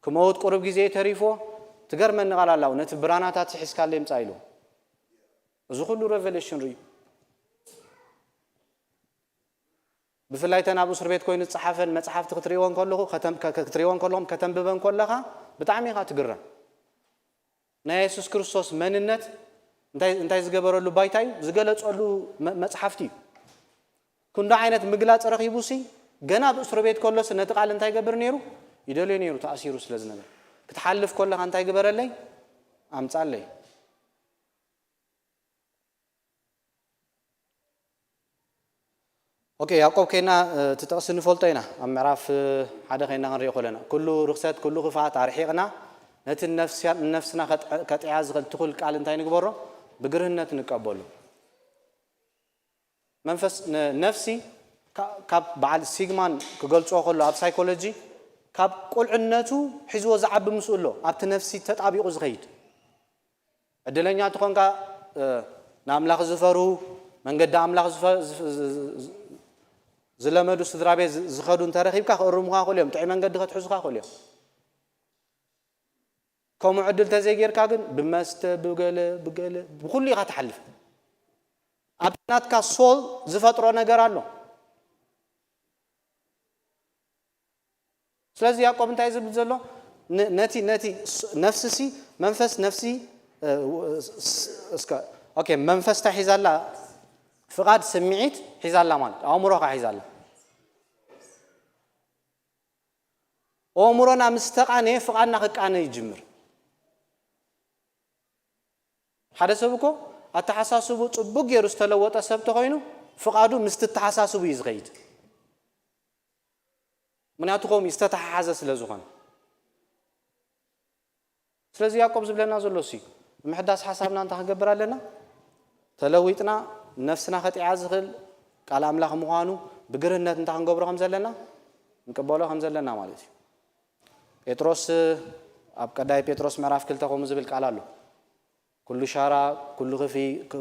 ክመውት ቁሩብ ግዜ ተሪፎ። ትገርመኒ ቃል ኣላው ነቲ ብራናታት ሒዝካለ ይምጻእ ኢሉ። እዚ ኩሉ ሬቨሌሽን ርእዩ። ብፍላይ ተን ኣብ እስር ቤት ኮይኑ ዝጸሓፈን መጽሓፍቲ ክትሪእወን ከለኹ ክትሪእወን ከለኹም ከተንብበን ከለኻ ብጣዕሚ ኢኻ ትግረም። ናይ የሱስ ክርስቶስ መንነት እንታይ ዝገበረሉ ባይታ እዩ ዝገለጸሉ መጽሓፍቲ እዩ። ክንዶ ዓይነት ምግላጽ ረኺቡሲ ገና ኣብ እስር ቤት ከሎስ ነቲ ቃል እንታይ ይገብር ነይሩ? ይደልዮ ነይሩ፣ ተኣሲሩ ስለ ዝነበረ። ክትሓልፍ ከለኻ እንታይ ግበረለይ? ኣምጻለይ። ኦኬ፣ ያዕቆብ ከይና እቲ ጥቕሲ ንፈልጦ ኢና። ኣብ ምዕራፍ ሓደ ከይና ክንሪኦ ከለና ኩሉ ርኽሰት ኩሉ ክፍኣት ኣርሒቕና ነቲ ንነፍስና ከጥዕያ ዝኽእል ትኹል ቃል እንታይ ንግበሮ? ብግርህነት ንቀበሉ። መንፈስ ነፍሲ ካብ በዓል ሲግማን ክገልጽዎ ከሎ ኣብ ሳይኮሎጂ ካብ ቁልዕነቱ ሒዝዎ ዝዓቢ ምስኡ ኣሎ ኣብቲ ነፍሲ ተጣቢቑ ዝኸይድ። ዕድለኛ ትኾንካ ንኣምላኽ ዝፈሩ መንገዲ ኣምላኽ ዝለመዱ ስድራ ቤት ዝኸዱ እንተረኺብካ ክእርሙኻ ክእሉ እዮም። ጥዑይ መንገዲ ከትሕዙኻ ክእሉ እዮም። ከምኡ ዕድል ተዘይጌርካ ግን ብመስተ ብገለ ብገለ ብኩሉ ኢኻ ትሓልፍ። ኣብ ናትካ ሶል ዝፈጥሮ ነገር ኣሎ። ስለዚ ያዕቆብ እንታይ ዝብል ዘሎ ነቲ ነቲ ነፍስሲ መንፈስ ነፍሲ እስከ ኦኬ መንፈስታ ሒዛላ ፍቓድ ስምዒት ሒዛላ ማለት ኣእምሮኻ ሒዛላ ኣእምሮና ምስ ተቃነየ ፍቓድና ክቃነ ይጅምር። ሓደ ሰብ እኮ ኣተሓሳስቡ ጽቡቅ ገይሩ ዝተለወጠ ሰብ ተኾይኑ ፍቓዱ ምስ ትተሓሳስቡ እዩ ዝኸይድ። ምክንያቱ ከምኡ ዝተተሓሓዘ ስለ ዝኾነ። ስለዚ ያዕቆብ ዝብለና ዘሎ እሱ እዩ። ምሕዳስ ሓሳብና እንታይ ክንገብር ኣለና? ተለዊጥና ነፍስና ከጢዓ ዝኽእል ቃል ኣምላኽ ምዃኑ ብግርህነት እንታይ ክንገብሮ ከም ዘለና ንቅበሎ ከም ዘለና ማለት እዩ። ጴጥሮስ ኣብ ቀዳይ ጴጥሮስ ምዕራፍ ክልተ ከምኡ ዝብል ቃል ኣሎ። ኩሉ ሻራ፣ ኩሉ ክፊ፣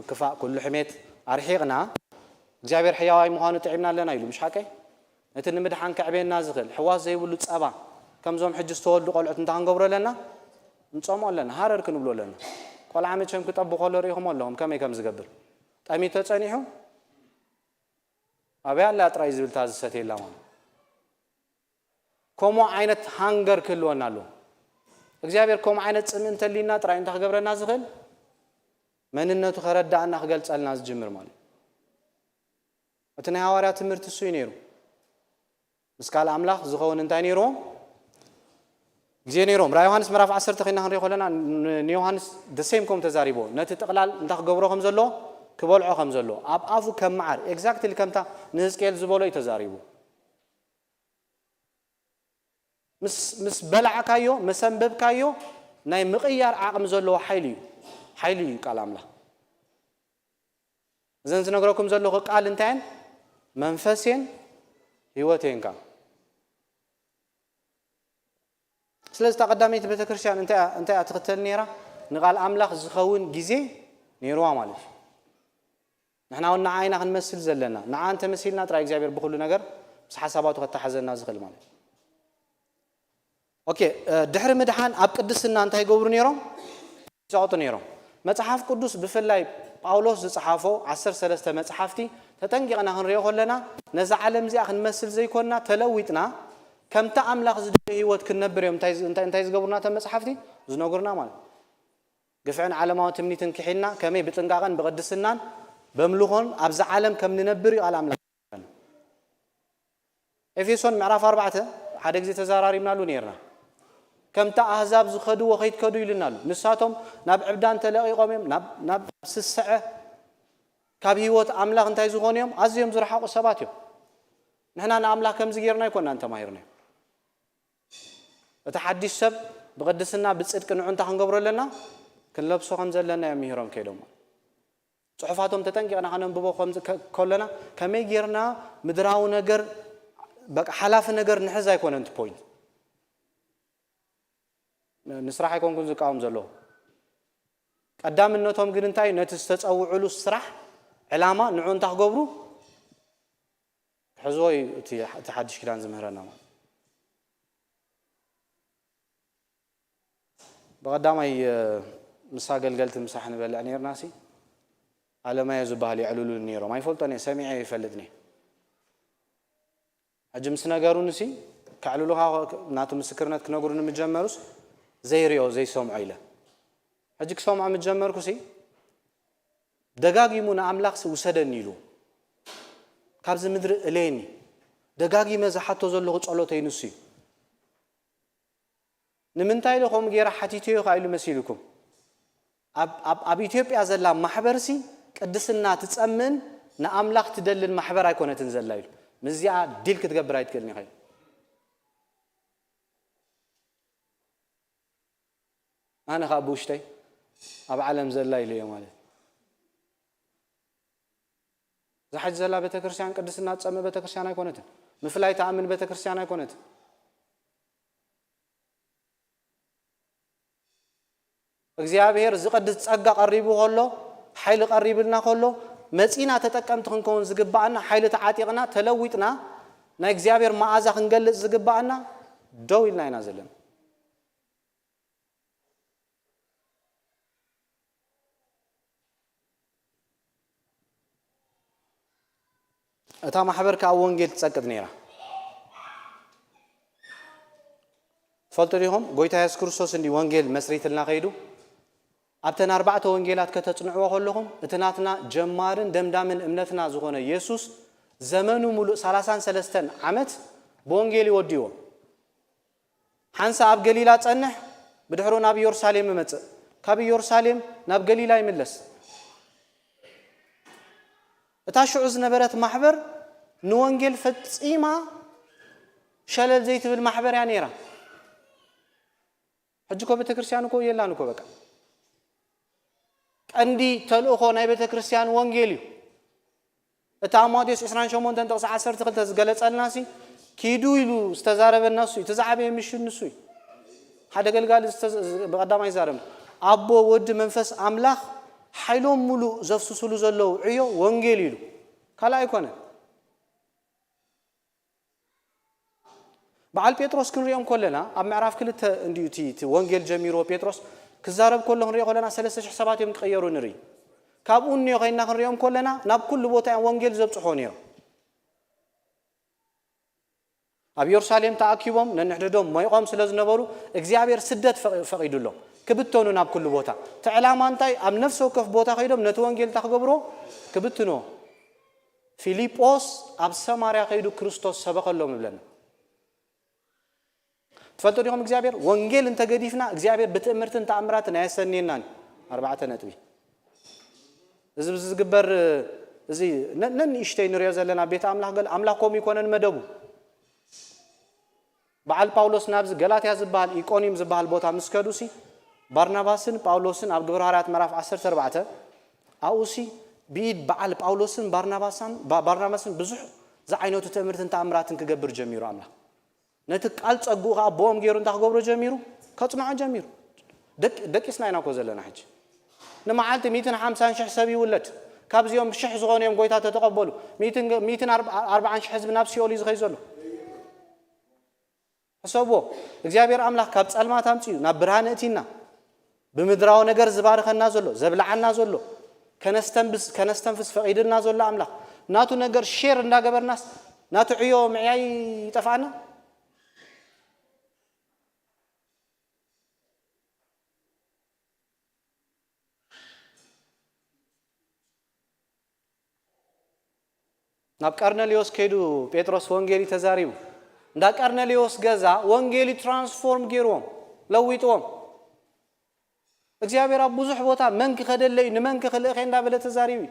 ክፋእ፣ ኩሉ ሕሜት ኣርሒቕና እግዚኣብሔር ሕያዋይ ምዃኑ ጥዒምና ኣለና ኢሉ። ምሽ ሓቀይ? ነቲ ንምድሓን ከዕብየና ዝኽእል ሕዋስ ዘይብሉ ጸባ ከምዞም ሕጂ ዝተወልዱ ቆልዑት እንታይ ክንገብሮ ኣለና? ንጸምኦ ኣለና፣ ሃረር ክንብሎ ኣለና። ቆልዓ መቸም ክጠቡ ከሎ ርኢኹም ኣለኹም ከመይ ከም ዝገብር። ጠሚቶ ጸኒሑ ኣበይ ኣላ ጥራይ ዝብል እታ ዝሰትየላ ማለት። ከምኡ ዓይነት ሃንገር ክህልወና ኣለዎ። እግዚኣብሔር ከምኡ ዓይነት ጽምኢ እንተሊና ጥራይ እንታይ ክገብረና ዝኽእል? መንነቱ ከረዳእና ክገልጸልና ዝጅምር ማለት እዩ። እቲ ናይ ሃዋርያ ትምህርቲ እሱ እዩ ነይሩ። ምስ ካልእ ኣምላኽ ዝኸውን እንታይ ነይርዎም? ግዜ ነይሮም። ራ ዮሃንስ ምዕራፍ ዓሰርተ ኮይና ክንሪኦ ከለና ንዮሃንስ ደሴም ከም ተዛሪቦ ነቲ ጥቕላል እንታይ ክገብሮ ከም ዘለዎ ክበልዖ ከም ዘለዎ ኣብ ኣፉ ከም መዓር ኤግዛክትሊ ከምታ ንህዝቅኤል ዝበሎ እዩ ተዛሪቡ። ምስ በላዕካዮ መሰንበብካዮ ናይ ምቕያር ዓቕሚ ዘለዎ ሓይሊ እዩ። ሓይሊ እዩ ቃል ኣምላኽ። እዘን ዝነግረኩም ዘለኹ ቃል እንታየን መንፈስየን ህይወትየን ካ ስለዚ እታ ቀዳመይቲ ቤተክርስትያን እንታይ እያ ትኽተል ነይራ? ንቃል ኣምላኽ ዝኸውን ግዜ ነይርዋ ማለት እዩ። ንሕና እውን ንዓ ኢና ክንመስል ዘለና። ንዓ እንተመሲልና ጥራይ እግዚኣብሔር ብኩሉ ነገር ምስ ሓሳባቱ ከተሓዘና ዝኽእል ማለት እዩ። ኦኬ፣ ድሕሪ ምድሓን ኣብ ቅድስና እንታይ ይገብሩ ነይሮም? ይጸቕጡ ነይሮም። መጽሓፍ ቅዱስ ብፍላይ ጳውሎስ ዝጸሓፎ ዓሰርተ ሰለስተ መጽሓፍቲ ተጠንቂቕና ክንሪኦ ከለና ነዛ ዓለም እዚኣ ክንመስል ዘይኮንና ተለዊጥና ከምቲ ኣምላኽ ዝደልዮ ህይወት ክንነብር እዮም እንታይ እንታይ እንታይ ዝገብሩና እቶም መጽሓፍቲ ዝነግሩና ማለት እዩ። ግፍዕን ዓለማዊ ትምኒትን ክሒድና ከመይ ብጥንቃቐን ብቕድስናን በምልኾን ኣብዛ ዓለም ከም ንነብር እዩ ቃል ኣምላኽ። ኤፌሶን ምዕራፍ ኣርባዕተ ሓደ ግዜ ተዘራሪብናሉ ነይርና። ከምቲ ኣህዛብ ዝኸድዎ ከይትከዱ ኢሉና ኣሎ። ንሳቶም ናብ ዕብዳን ተለቒቖም እዮም፣ ናብ፣ ናብ ስስዐ፣ ካብ ህይወት ኣምላኽ እንታይ ዝኾኑ እዮም? ኣዝዮም ዝረሓቑ ሰባት እዮም። ንሕና ንኣምላኽ ከምዚ ጌርና ኣይኮናን ተማሂርናዮ። እቲ ሓድሽ ሰብ ብቕድስና፣ ብጽድቂ ንዑ እንታይ ክንገብሮ ኣለና? ክንለብሶ ከም ዘለና እዮም ምሂሮም ከይዶም። ጽሑፋቶም ተጠንቂቕና ከነንብቦ ከም ዝ-፣ ከ-፣ ከለና ከመይ ጌርና ምድራዊ ነገር፣ በቃ ሓላፊ ነገር ንሕዝ ኣይኮነን እቲ ፖይንት። ን-፣ ንስራሕ ኣይኮንኩን ዝቃወም ዘለኹ። ቀዳምነቶም ግን እንታይ? ነቲ ዝተጸውዕሉ ስራሕ፣ ዕላማ፣ ንዑ እንታይ ክገብሩ? ሕዝዎ እዩ እቲ፣ እቲ ሓድሽ ኪዳን ዝምህረና ማለት። ብቐዳማይ፣ እ፣ ምስ ኣገልገልቲ ምሳሕ ንበልዕ ነይርና ሲ፣ ኣለማዮ ዝበሃል የዕልሉኒ ነይሮም። ኣይፈልጦን እየ፣ ሰሚዐ ይፈልጥኒ። ሕጂ ምስ ነገሩኒ ሲ፣ ከዕልሉኻ ናቱ ምስክርነት ክነግሩኒ ምጀመሩስ፣ ዘይሪኦ፣ ዘይሰምዖ ኢለ። ሕጂ ክሰምዖ ምጀመርኩ ሲ፣ ደጋጊሙ ንኣምላኽ ሲ ውሰደኒ ኢሉ፣ ካብዚ ምድሪ እለየኒ። ደጋጊመ ዝሓቶ ዘለኹ ጸሎተይ ንሱ እዩ። ንምንታይ ኢለ ከምኡ ገይረ ሓቲተዮ ኢኻ ኢሉ መሲልኩም? ኣብ፣ ኣብ፣ ኣብ ኢትዮጵያ ዘላ ማሕበር ሲ ቅድስና ትጸምን ንኣምላኽ ትደልን ማሕበር ኣይኮነትን ዘላ ኢሉ። ምስዚኣ ዲል ክትገብር ኣይትክእልን ኢኻ ኢሉ። ኣነ ኸኣ ብውሽጠይ ኣብ ዓለም ዘላ ኢለዮ ማለት። እዛ ሕጂ ዘላ ቤተክርስትያን ቅድስና ትጸምእ ቤተክርስትያን ኣይኮነትን። ምፍላይ ትኣምን ቤተክርስትያን ኣይኮነትን። እግዚኣብሔር ዝቐድስ ጸጋ ቀሪቡ ከሎ፣ ሓይሊ ቀሪብልና ከሎ፣ መጺና ተጠቀምቲ ክንከውን ዝግባኣና፣ ሓይሊ ተዓጢቕና፣ ተለዊጥና፣ ናይ እግዚኣብሔር መኣዛ ክንገልጽ ዝግባኣና ደው ኢልና ኢና ዘለና። እታ ማሕበር ከኣ ወንጌል ትጸቅጥ ነይራ። ትፈልጡ ዲኹም? ጎይታ የሱስ ክርስቶስ እንዲ ወንጌል መስሪትልና ከይዱ፣ ኣብተን ኣርባዕተ ወንጌላት ከተጽንዕዎ ከለኹም፣ እቲ ናትና ጀማርን ደምዳምን እምነትና ዝኾነ የሱስ፣ ዘመኑ ሙሉእ ሰላሳን ሰለስተን ዓመት ብወንጌል ይወድይዎ። ሓንሳ ኣብ ገሊላ ጸንሕ፣ ብድሕሩ ናብ ኢየሩሳሌም ይመጽእ። ካብ ኢየሩሳሌም ናብ ገሊላ ይምለስ። እታ ሽዑ ዝነበረት ማሕበር ንወንጌል ፈጺማ ሸለል ዘይትብል ማሕበር እያ ነይራ። ሕጂ እኮ ቤተክርስትያን እኮ የላን እኮ በቃ። ቀንዲ ተልእኾ ናይ ቤተክርስትያን ወንጌል እዩ። እቲ ኣብ ማቴዎስ ዕስራን ሸሞንተን ጥቕሲ ዓሰርተ ክልተ ዝገለጸልና ሲ፣ ኪዱ ኢሉ ዝተዛረበና እሱ እዩ። እቲ ዝዓበየ ሚሽን ንሱ እዩ። ሓደ ኣገልጋሊ ዝተዘ-፣ ብቐዳማይ ይዛረብ፣ ኣቦ፣ ወዲ፣ መንፈስ ኣምላኽ ሓይሎም ሙሉእ ዘፍስሱሉ ዘለዉ ዕዮ ወንጌል እዩ ኢሉ። ካልእ ኣይኮነን። በዓል ጴጥሮስ ክንሪኦም ከለና፣ ኣብ ምዕራፍ ክልተ እንድዩ እቲ፣ እቲ ወንጌል ጀሚርዎ ጴጥሮስ ክዛረብ ከሎ ክንሪኦ ከለና፣ ሰለስተ ሽሕ ሰባት እዮም ክቕየሩ ንርኢ። ካብኡ እንዮ ከይና ክንሪኦም ከለና፣ ናብ ኩሉ ቦታ እዮም ወንጌል ዘብጽሖ ነይሮም። ኣብ ኢየሩሳሌም ተኣኪቦም ነንሕድሕዶም ሞይቖም ስለ ዝነበሩ፣ እግዚኣብሔር ስደት ፈ-፣ ፈቒዱሎም ክብተኑ ናብ ኩሉ ቦታ። እቲ ዕላማ እንታይ? ኣብ ነፍሲ ወከፍ ቦታ ከይዶም ነቲ ወንጌል እንታይ ክገብርዎ? ክብትንዎ። ፊልጶስ ኣብ ሰማርያ ከይዱ ክርስቶስ ሰበኸሎም ይብለና። ትፈልጡ ዲኹም? እግዚኣብሔር ወንጌል እንተገዲፍና፣ እግዚኣብሔር ብትእምርትን ተኣምራትን ኣየሰንየናን እዩ። ኣርባዕተ ነጥቢ። እዚ፣ እዚ ዝግበር፣ እዚ ነ-፣ ነንእሽተይ ንሪኦ ዘለና ቤት ኣምላኽ ገለ፣ ኣምላኽ ከምኡ ይኮነን መደቡ። በዓል ጳውሎስ ናብዚ ገላትያ ዝበሃል፣ ኢቆንዩም ዝበሃል ቦታ ምስ ከዱሲ፣ ባርናባስን ጳውሎስን ኣብ ግብረ ሃዋርያት ምዕራፍ ዓሰርተ ኣርባዕተ፣ ኣብኡሲ ብኢድ በዓል ጳውሎስን ባርናባሳን፣ ባ-፣ ባርናባስን ብዙሕ ዝዓይነቱ ትእምርትን ተኣምራትን ክገብር ጀሚሩ ኣምላኽ። ነቲ ቃል ጸግኡ ኸኣ ብኦም ገይሩ እንታይ ክገብሮ ጀሚሩ? ከጽንዖ ጀሚሩ። ደቂ-፣ ደቂስና ኢና እኮ ዘለና ሕጂ። ንመዓልቲ ሚእትን ሓምሳን ሽሕ ሰብ ይውለድ። ካብዚኦም ሽሕ ዝኾኑ እዮም ጎይታ ተተቐበሉ። ሚእትን፣ ሚእትን ኣርብ-፣ ኣርባዓን ሽሕ ህዝቢ ናብ ሲኦል እዩ ዝኸይ ዘሎ። ሕሰብዎ፣ እግዚኣብሔር ኣምላኽ ካብ ጸልማት ኣምጺኡ ናብ ብርሃን እቲና፣ ብምድራዊ ነገር ዝባርኸና ዘሎ፣ ዘብልዓና ዘሎ፣ ከነስተንብስ-፣ ከነስተንፍስ ፈቒድልና ዘሎ ኣምላኽ፣ ናቱ ነገር ሼር እንዳገበርናስ፣ ናቱ ዕዮ ምዕያይ ይጠፍኣና? ናብ ቀርነልዮስ ከይዱ ጴጥሮስ ወንጌል እዩ ተዛሪቡ። እንዳ ቀርነልዮስ ገዛ ወንጌል እዩ ትራንስፎርም ገይርዎም። ለዊጥዎም። እግዚኣብሔር ኣብ ብዙሕ ቦታ መን ክኸደለይ እዩ፣ ንመን ክኽልእኸ እንዳበለ ተዛሪቡ እዩ።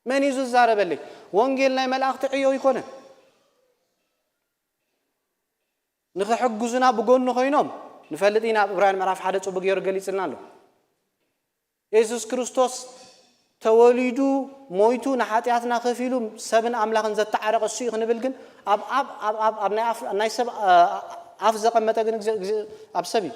መን እዩ ዝዛረበለይ? ወንጌል ናይ መላእኽቲ ዕዮ ኣይኮነን። ንኽሕግዙና ብጎኑ ኮይኖም ንፈልጥ ኢና። ኣብ ዕብራውያን ምዕራፍ ሓደ ጽቡቅ ገይሩ ገሊጽልና ኣሎ። የሱስ ክርስቶስ ተወሊዱ፣ ሞይቱ፣ ንሓጢኣትና ከፊሉ ሰብን ኣምላኽን ዘተዓረቐ እሱ እዩ ክንብል ግን ኣብ ኣብ ኣብ ኣብ ኣብ ናይ ኣፍ ናይ ሰብ ኣፍ ዘቐመጠ ግን ኣብ ሰብ እዩ።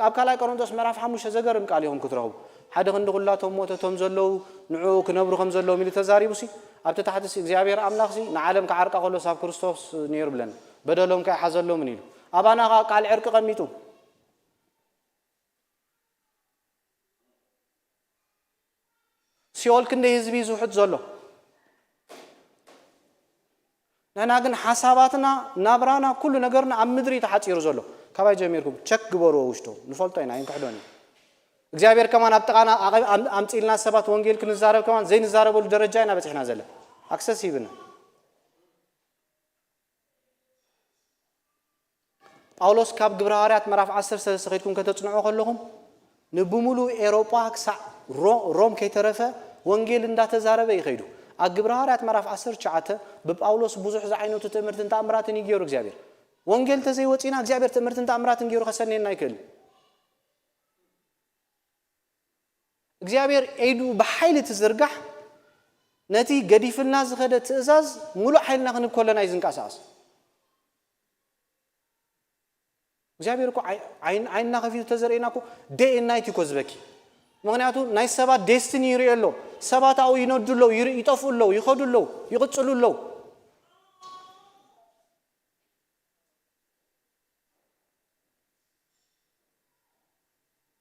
ኣብ ካልኣይ ቆሮንቶስ ምዕራፍ ሓሙሽተ ዘገርም ቃል ኢኹም ክትረኽቡ። ሓደ ክንዲ ኩላቶም ሞተ፣ እቶም ዘለዉ ንዕኡ ክነብሩ ከም ዘለዎም ኢሉ ተዛሪቡ ሲ ኣብቲ ታሕቲ ሲ እግዚኣብሔር ኣምላኽ ሲ ንዓለም ክዓርቃ ከሎስ ኣብ ክርስቶስ ነይሩ ብለና። በደሎም ከይሓዘሎምን ኢሉ ኣባና ቃል ዕርቂ ቀሚጡ። ሲኦል ክንደይ ህዝቢ እዩ ዝውሕጥ ዘሎ? ንሕና ግን ሓሳባትና፣ ናብራና፣ ኩሉ ነገርና ኣብ ምድሪ እዩ ተሓጺሩ ዘሎ። ካባይ ጀሚርኩም ቸክ ግበርዎ ውሽጡ። ንፈልጦ ኢና፣ ኣይንክሕዶን ኢና። እግዚኣብሔር ከማን ኣብ ጥቓና ኣቐ-፣ ኣም-፣ ኣምጺእልና ሰባት ወንጌል ክንዛረብ ከማን ዘይንዛረበሉ ደረጃ ኢና በጺሕና ዘለና። ኣክሰስ ሂብና። ጳውሎስ ካብ ግብረ ሃዋርያት ምዕራፍ ዓሰርተ ሰለስተ ከይድኩም ከተጽንዑ ከለኹም ንብሙሉእ ኤውሮጳ ክሳዕ ሮ-፣ ሮም ከይተረፈ ወንጌል እንዳተዛረበ እዩ ከይዱ። ኣብ ግብረ ሃዋርያት ምዕራፍ ዓሰርተ ትሽዓተ ብጳውሎስ ብዙሕ ዝዓይነቱ ትእምርትን ተኣምራትን እዩ ገይሩ እግዚኣብሔር። ወንጌል እንተዘይወጺና እግዚኣብሔር ትእምርትን ተኣምራትን ገይሩ ከሰንየና ኣይክእልን። እግዚኣብሔር ኢዱ ብሓይሊ ትዝርጋሕ፣ ነቲ ገዲፍልና ዝኸደ ትእዛዝ ሙሉእ ሓይልና ክንብ ከለና እዩ ዝንቀሳቐስ። እግዚኣብሔር እኮ ዓይ-፣ ዓይን-፣ ዓይንና ከፊቱ ተዘርእና እኮ day and night እኮ ዝበኪ። ምኽንያቱ ናይ ሰባት ዴስቲኒ ይርኢ ኣሎ። ሰባት ኣብኡ ይነዱ ኣለዉ፣ ይር-፣ ይጠፍኡ ኣለዉ፣ ይኸዱ ኣለዉ፣ ይቕጽሉ ኣለዉ።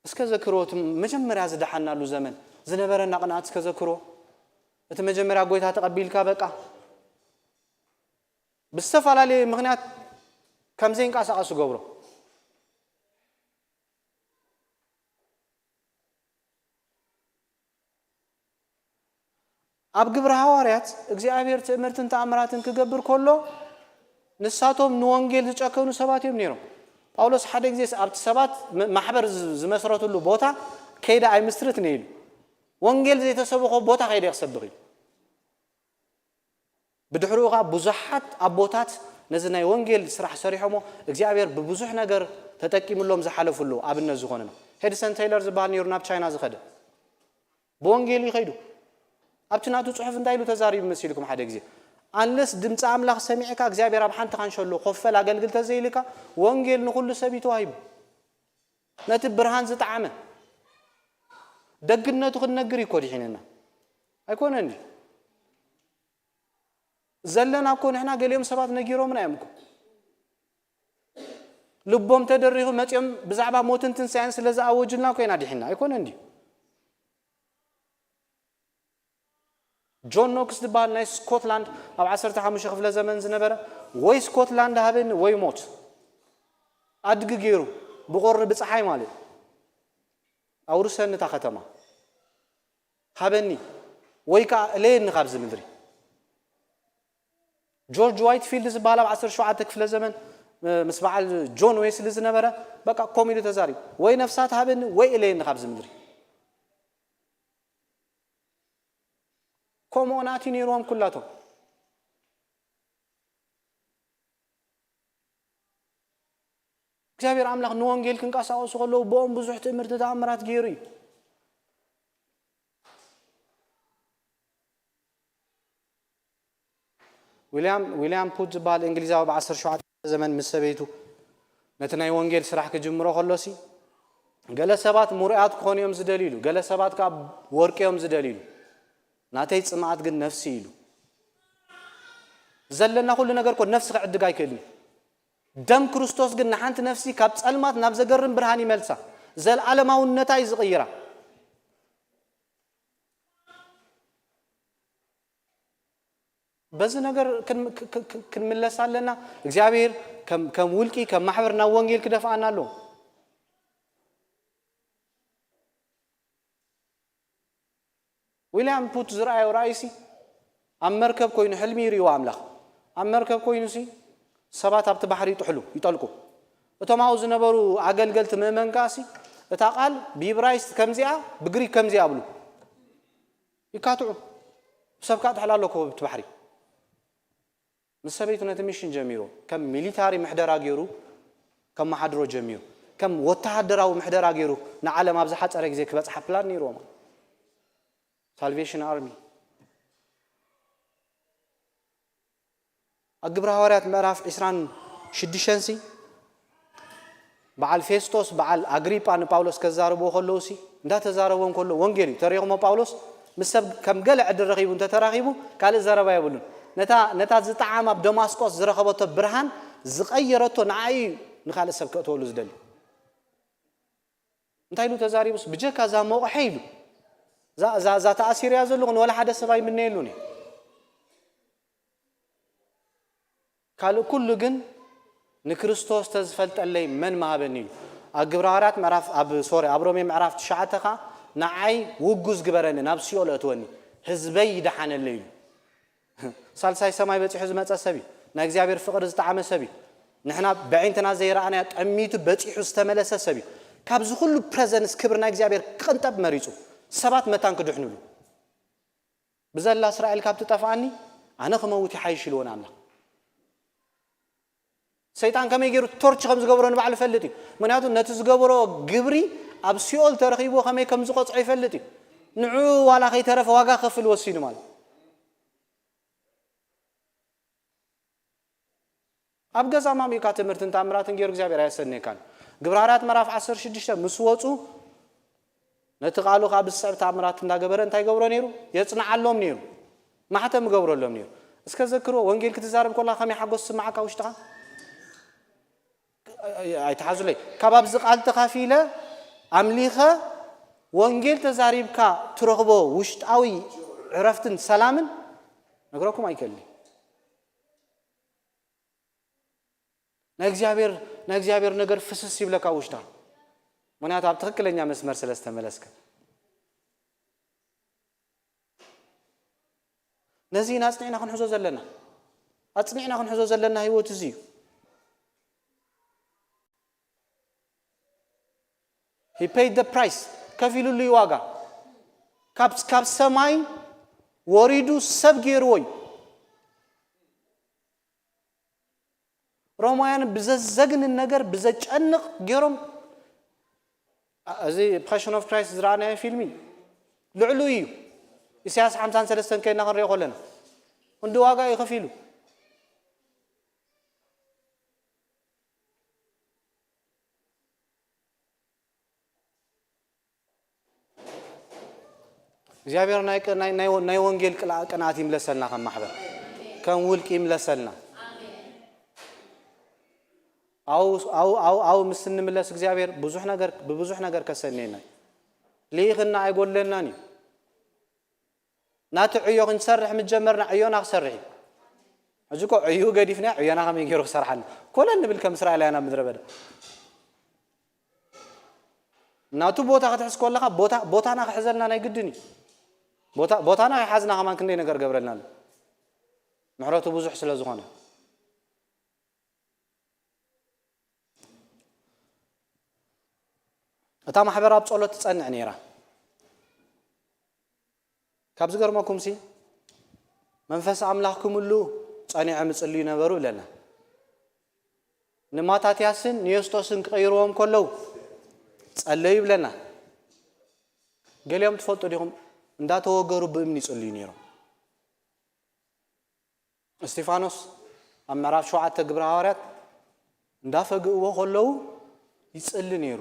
እስከ ዘክሮ፣ እቲ መጀመርያ ዝደሓናሉ ዘመን ዝነበረና ቅንኣት እስከ ዘክሮ። እቲ መጀመርያ ጎይታ ተቐቢልካ በቃ ብዝተፈላለየ ምኽንያት ከም ዘይንቀሳቐሱ ገብሮ። ኣብ ግብረ ሃዋርያት እግዚኣብሔር ትእምርትን ተኣምራትን ክገብር ከሎ ንሳቶም ንወንጌል ዝጨከኑ ሰባት እዮም ነይሮም። ጳውሎስ ሓደ ግዜ ኣብቲ ሰባት ም-፣ ማሕበር ዝ-፣ ዝመስረትሉ ቦታ ከይደ ኣይምስርት ነይሉ። ወንጌል ዘይተሰብኾ ቦታ ከይደ ክሰብኽ እዩ። ብድሕሪኡ ኸዓ ብዙሓት ኣቦታት ነዚ ናይ ወንጌል ስራሕ ሰሪሖሞ እግዚኣብሔር ብብዙሕ ነገር ተጠቂምሎም ዝሓለፉሉ ኣብነት ዝኾነና። ሄድሰን ቴይለር ዝበሃል ነይሩ ናብ ቻይና ዝኸደ። ብወንጌል እዩ ከይዱ። ኣብቲ ናቱ ጽሑፍ እንታይ ኢሉ ተዛሪቡ መሲልኩም ሓደ ግዜ? ኣንለስ ድምፂ ኣምላኽ ሰሚዕካ እግዚኣብሔር ኣብ ሓንቲ ካንሸሎ ኮፈል ኣገልግል ተዘይልካ ወንጌል ንኹሉ ሰብ እዩ ተዋሂቡ። ነቲ ብርሃን ዝጠዓመ ደግነቱ ክንነግር እዩ እኮ ድሒንና። ኣይኮነን ድዩ? ዘለና እኮ ንሕና ገሊኦም ሰባት ነጊሮምና እዮም እኮ። ልቦም ተደሪኹ መጺኦም ብዛዕባ ሞትን ትንሳኤን ስለ ዝኣወጁልና እኮ ኢና ድሒንና። ኣይኮነን ድዩ? ጆን ኖክስ ዝበሃል ናይ ስኮትላንድ ኣብ ዓሰርተ ሓሙሽተ ክፍለ ዘመን ዝነበረ ወይ ስኮትላንድ ሃበኒ ወይ ሞት ኣድጊ ገይሩ ብቑሪ ብፀሓይ ማለት ኣውርሰኒ እታ ከተማ ሃበኒ ወይ ከዓ እለየኒ ካብዚ ምድሪ። ጆርጅ ዋይትፊልድ ዝበሃል ኣብ ዓሰርተ ሸውዓተ ክፍለ ዘመን ምስ በዓል ጆን ዌስሊ ዝነበረ በቃ ከምኡ ኢሉ ተዛሪቡ ወይ ነፍሳት ሃበኒ ወይ እለየኒ ካብዚ ምድሪ። ከምኡ ናት እዩ ነይርዎም ኩላቶም። እግዚኣብሔር ኣምላኽ ንወንጌል ክንቀሳቐሱ ከለዉ ብኦም ብዙሕ ትእምርቲ ተኣምራት ገይሩ እዩ። ዊልያም ዊልያም ፑት ዝበሃል እንግሊዛዊ ብ ዓሰርተ ሸውዓተ ዘመን ምስ ሰበይቱ ነቲ ናይ ወንጌል ስራሕ ክጅምሮ ከሎሲ ገለ ሰባት ሙሩያት ክኾኑ እዮም ዝደልዩ ኢሉ፣ ገለ ሰባት ከዓ ወርቂ እዮም ዝደልዩ ኢሉ፣ ናተይ ጽምኣት ግን ነፍሲ ኢሉ። ዘለና ኩሉ ነገር እኮ ነፍሲ ክዕድግ ኣይክእልን እዩ። ደም ክርስቶስ ግን ንሓንቲ ነፍሲ ካብ ጸልማት ናብ ዘገርም ብርሃን ይመልሳ፣ ዘለዓለማውነታ እዩ ዝቕይራ። በዚ ነገር ክንምለስ ኣለና። እግዚኣብሔር ከም ውልቂ ከም ማሕበር ናብ ወንጌል ክደፍኣና ኣለዎ። ዊልያም ፑት ዝረኣዮ ራእይሲ ኣብ መርከብ ኮይኑ ሕልሚ ይርእይዎ ኣምላኽ ኣብ መርከብ ኮይኑሲ ሰባት ኣብቲ ባሕሪ ይጥሕሉ፣ ይጠልቁ። እቶም ኣብኡ ዝነበሩ ኣገልገልቲ ምእመን ከኣሲ፣ እታ ቃል ብኢብራይስጥ ከምዚኣ፣ ብግሪክ ከምዚኣ ብሉ። ይካትዑ። ሰብ ከኣ ጥሕላ ኣለኮ ኣብቲ ባሕሪ። ምስ ሰበይቱ ነቲ ሚሽን ጀሚሩ፣ ከም ሚሊታሪ ምሕደራ ገይሩ ከመሓድሮ ጀሚሩ፣ ከም ወተሃደራዊ ምሕደራ ገይሩ ንዓለም ኣብ ዝሓጸረ ግዜ ክበጽሓ ፕላን ነይርዎም። ሳልቬሽን ኣርሚ። ኣብ ግብረ ሃዋርያት ምዕራፍ ዕስራን ሽዱሽተን ሲ፣ በዓል ፌስቶስ፣ በዓል ኣግሪጳ ንጳውሎስ ከዛርብዎ ከለዉ ሲ፣ እንዳተዛረቦም ከሎ ወንጌል እዩ ተሪኹሞ። ጳውሎስ ምስ ሰብ ከም ገለ ዕድል ረኺቡ እንተተራኺቡ ካልእ ዘረባ የብሉን። ነታ፣ ነታ ዝጠዓም ኣብ ደማስቆስ ዝረኸበቶ ብርሃን ዝቐየረቶ ንዓይ እዩ ንኻልእ ሰብ ከእትወሉ ዝደሊ። እንታይ ኢሉ ተዛሪቡስ? ብጀካ እዛ መቑሐ ኢሉ። እዛ፣ እዛ፣ እዛ ተኣሲረያ ዘለኹ ንወላ ሓደ ሰብ ኣይምነየሉን እዩ። ካልእ ኩሉ ግን ንክርስቶስ ተዝፈልጠለይ መን ምሃበኒ እዩ። ኣብ ግብረ ሃዋርያት ምዕራፍ፣ ኣብ፣ ሶሪ፣ ኣብ ሮሜ ምዕራፍ ትሽዓተ ኸኣ ንዓይ ውጉዝ ግበረኒ፣ ናብ ሲኦል እእትወኒ፣ ህዝበይ ይደሓነለይ እዩ። ሳልሳይ ሰማይ በጺሑ ዝመጸ ሰብ እዩ። ናይ እግዚኣብሔር ፍቕሪ ዝጠዓመ ሰብ እዩ። ንሕና ብዕይንትና ዘይረኣናዮ ጠሚቱ በጺሑ ዝተመለሰ ሰብ እዩ። ካብዚ ኩሉ ፕረዘንስ ክብሪ ናይ እግዚኣብሔር ክቕንጠብ መሪጹ። ሰባት መታን ክድሕኑሉ። ብዘላ እስራኤል ካብ ትጠፍኣኒ ኣነ ክመውት ይሓይሽ ኢልዎ ንኣምላኽ። ሰይጣን ከመይ ገይሩ ቶርች ከም ዝገብሮ ንባዕሉ ይፈልጥ እዩ። ምኽንያቱ ነቲ ዝገበሮ ግብሪ ኣብ ሲኦል ተረኺብዎ ከመይ ከም ዝቐጽዖ ይፈልጥ እዩ። ንዑ ዋላ ከይተረፈ ዋጋ ክኸፍል ወሲኑ ማለት እዩ። ኣብ ገዛ ማሚኡካ ትምህርትን ተኣምራትን ገይሩ እግዚኣብሔር ኣየሰንየካን። ግብረ ሃዋርያት ምዕራፍ ዓሰርተ ሽዱሽተ ምስ ወጹ ነቲ ቃሉ ካብ ዝስዕብ ተኣምራት እንዳገበረ እንታይ ይገብሮ ነይሩ? የጽንዓሎም ነይሩ። ማሕተም ይገብረሎም ነይሩ። እስከ ዘክርዎ፣ ወንጌል ክትዛረብ ከለኻ ከመይ ሓጎስ ዝስምዓካ ውሽጥኻ? ኣይትሓዙለይ። ካብ ኣብዚ ቃል ተኻፊለ ኣምሊኸ ወንጌል ተዛሪብካ ትረኽቦ ውሽጣዊ ዕረፍትን ሰላምን ነግረኩም ኣይክእልን። ናይ እግዚኣብሔር፣ ናይ እግዚኣብሔር ነገር ፍስስ ይብለካ ውሽጣ። ምኽንያቱ ኣብ ትኽክለኛ መስመር ስለ ዝተመለስካ። ነዚ ኢና ኣጽኒዕና ክንሕዞ ዘለና። ኣጽኒዕና ክንሕዞ ዘለና ህይወት እዚ እዩ። He paid the price። ከፊሉሉ እዩ ዋጋ። ካብ፣ ካብ ሰማይ ወሪዱ ሰብ ገይርዎ እዩ። ሮማውያን ብዘዘግንን ነገር ብዘጨንቕ ገይሮም፣ እዚ ፓሽን ኦፍ ክራይስት ዝረኣናዮ ፊልሚ ልዕሉ እዩ። ኢሳያስ ሓምሳን ሰለስተን ከይድና ክንሪኦ ከለና ክንዲ ዋጋ እዩ ከፊሉ። እግዚኣብሔር ናይ ቅ-፣ ናይ፣ ናይ ወ-፣ ናይ ወንጌል ቅላ-፣ ቅንኣት ይምለሰልና፣ ከም ማሕበር፣ ከም ውልቂ ይምለሰልና። ኣው፣ ኣው፣ ኣው፣ ኣው ምስ እንምለስ እግዚኣብሔር ብዙሕ ነገር፣ ብብዙሕ ነገር ከሰንየና እዩ። ልኢኽና ኣይጎድለናን እዩ። ናቲ ዕዮ ክንሰርሕ ምስ ጀመርና ዕዮና ክሰርሕ እዩ። ሕጂ እኮ ዕዩ ገዲፍና ዕዮና ከመይ ገይሩ ክሰርሓልና? ኮለል ንብል ከም እስራኤላውያን ኣብ ምድረ በዳ። ናቱ ቦታ ክትሕዝ ከለኻ ቦታ፣ ቦታና ክሕዘልና ናይ ግድን እዩ። ቦታ፣ ቦታና ከይሓዝና ከማን ክንደይ ነገር ገብረልና ኣሎ። ምሕረቱ ብዙሕ ስለ ዝኾነ። እታ ማሕበር ኣብ ጸሎት ትጸንዕ ነይራ። ካብ ዝገርመኩምሲ፣ መንፈስ ኣምላኽ ክምሉ ጸኒዖም ይጽልዩ ነበሩ ይብለና። ንማታትያስን ንዮስጦስን ክቕይርዎም ከለዉ ጸለዩ ይብለና። ገሊኦም ትፈልጡ ዲኹም? እንዳተወገሩ ብእምኒ ይጽልዩ ነይሮም። እስጢፋኖስ ኣብ ምዕራፍ ሸውዓተ ግብረ ሃዋርያት እንዳፈግእዎ ከለዉ ይጽሊ ነይሩ።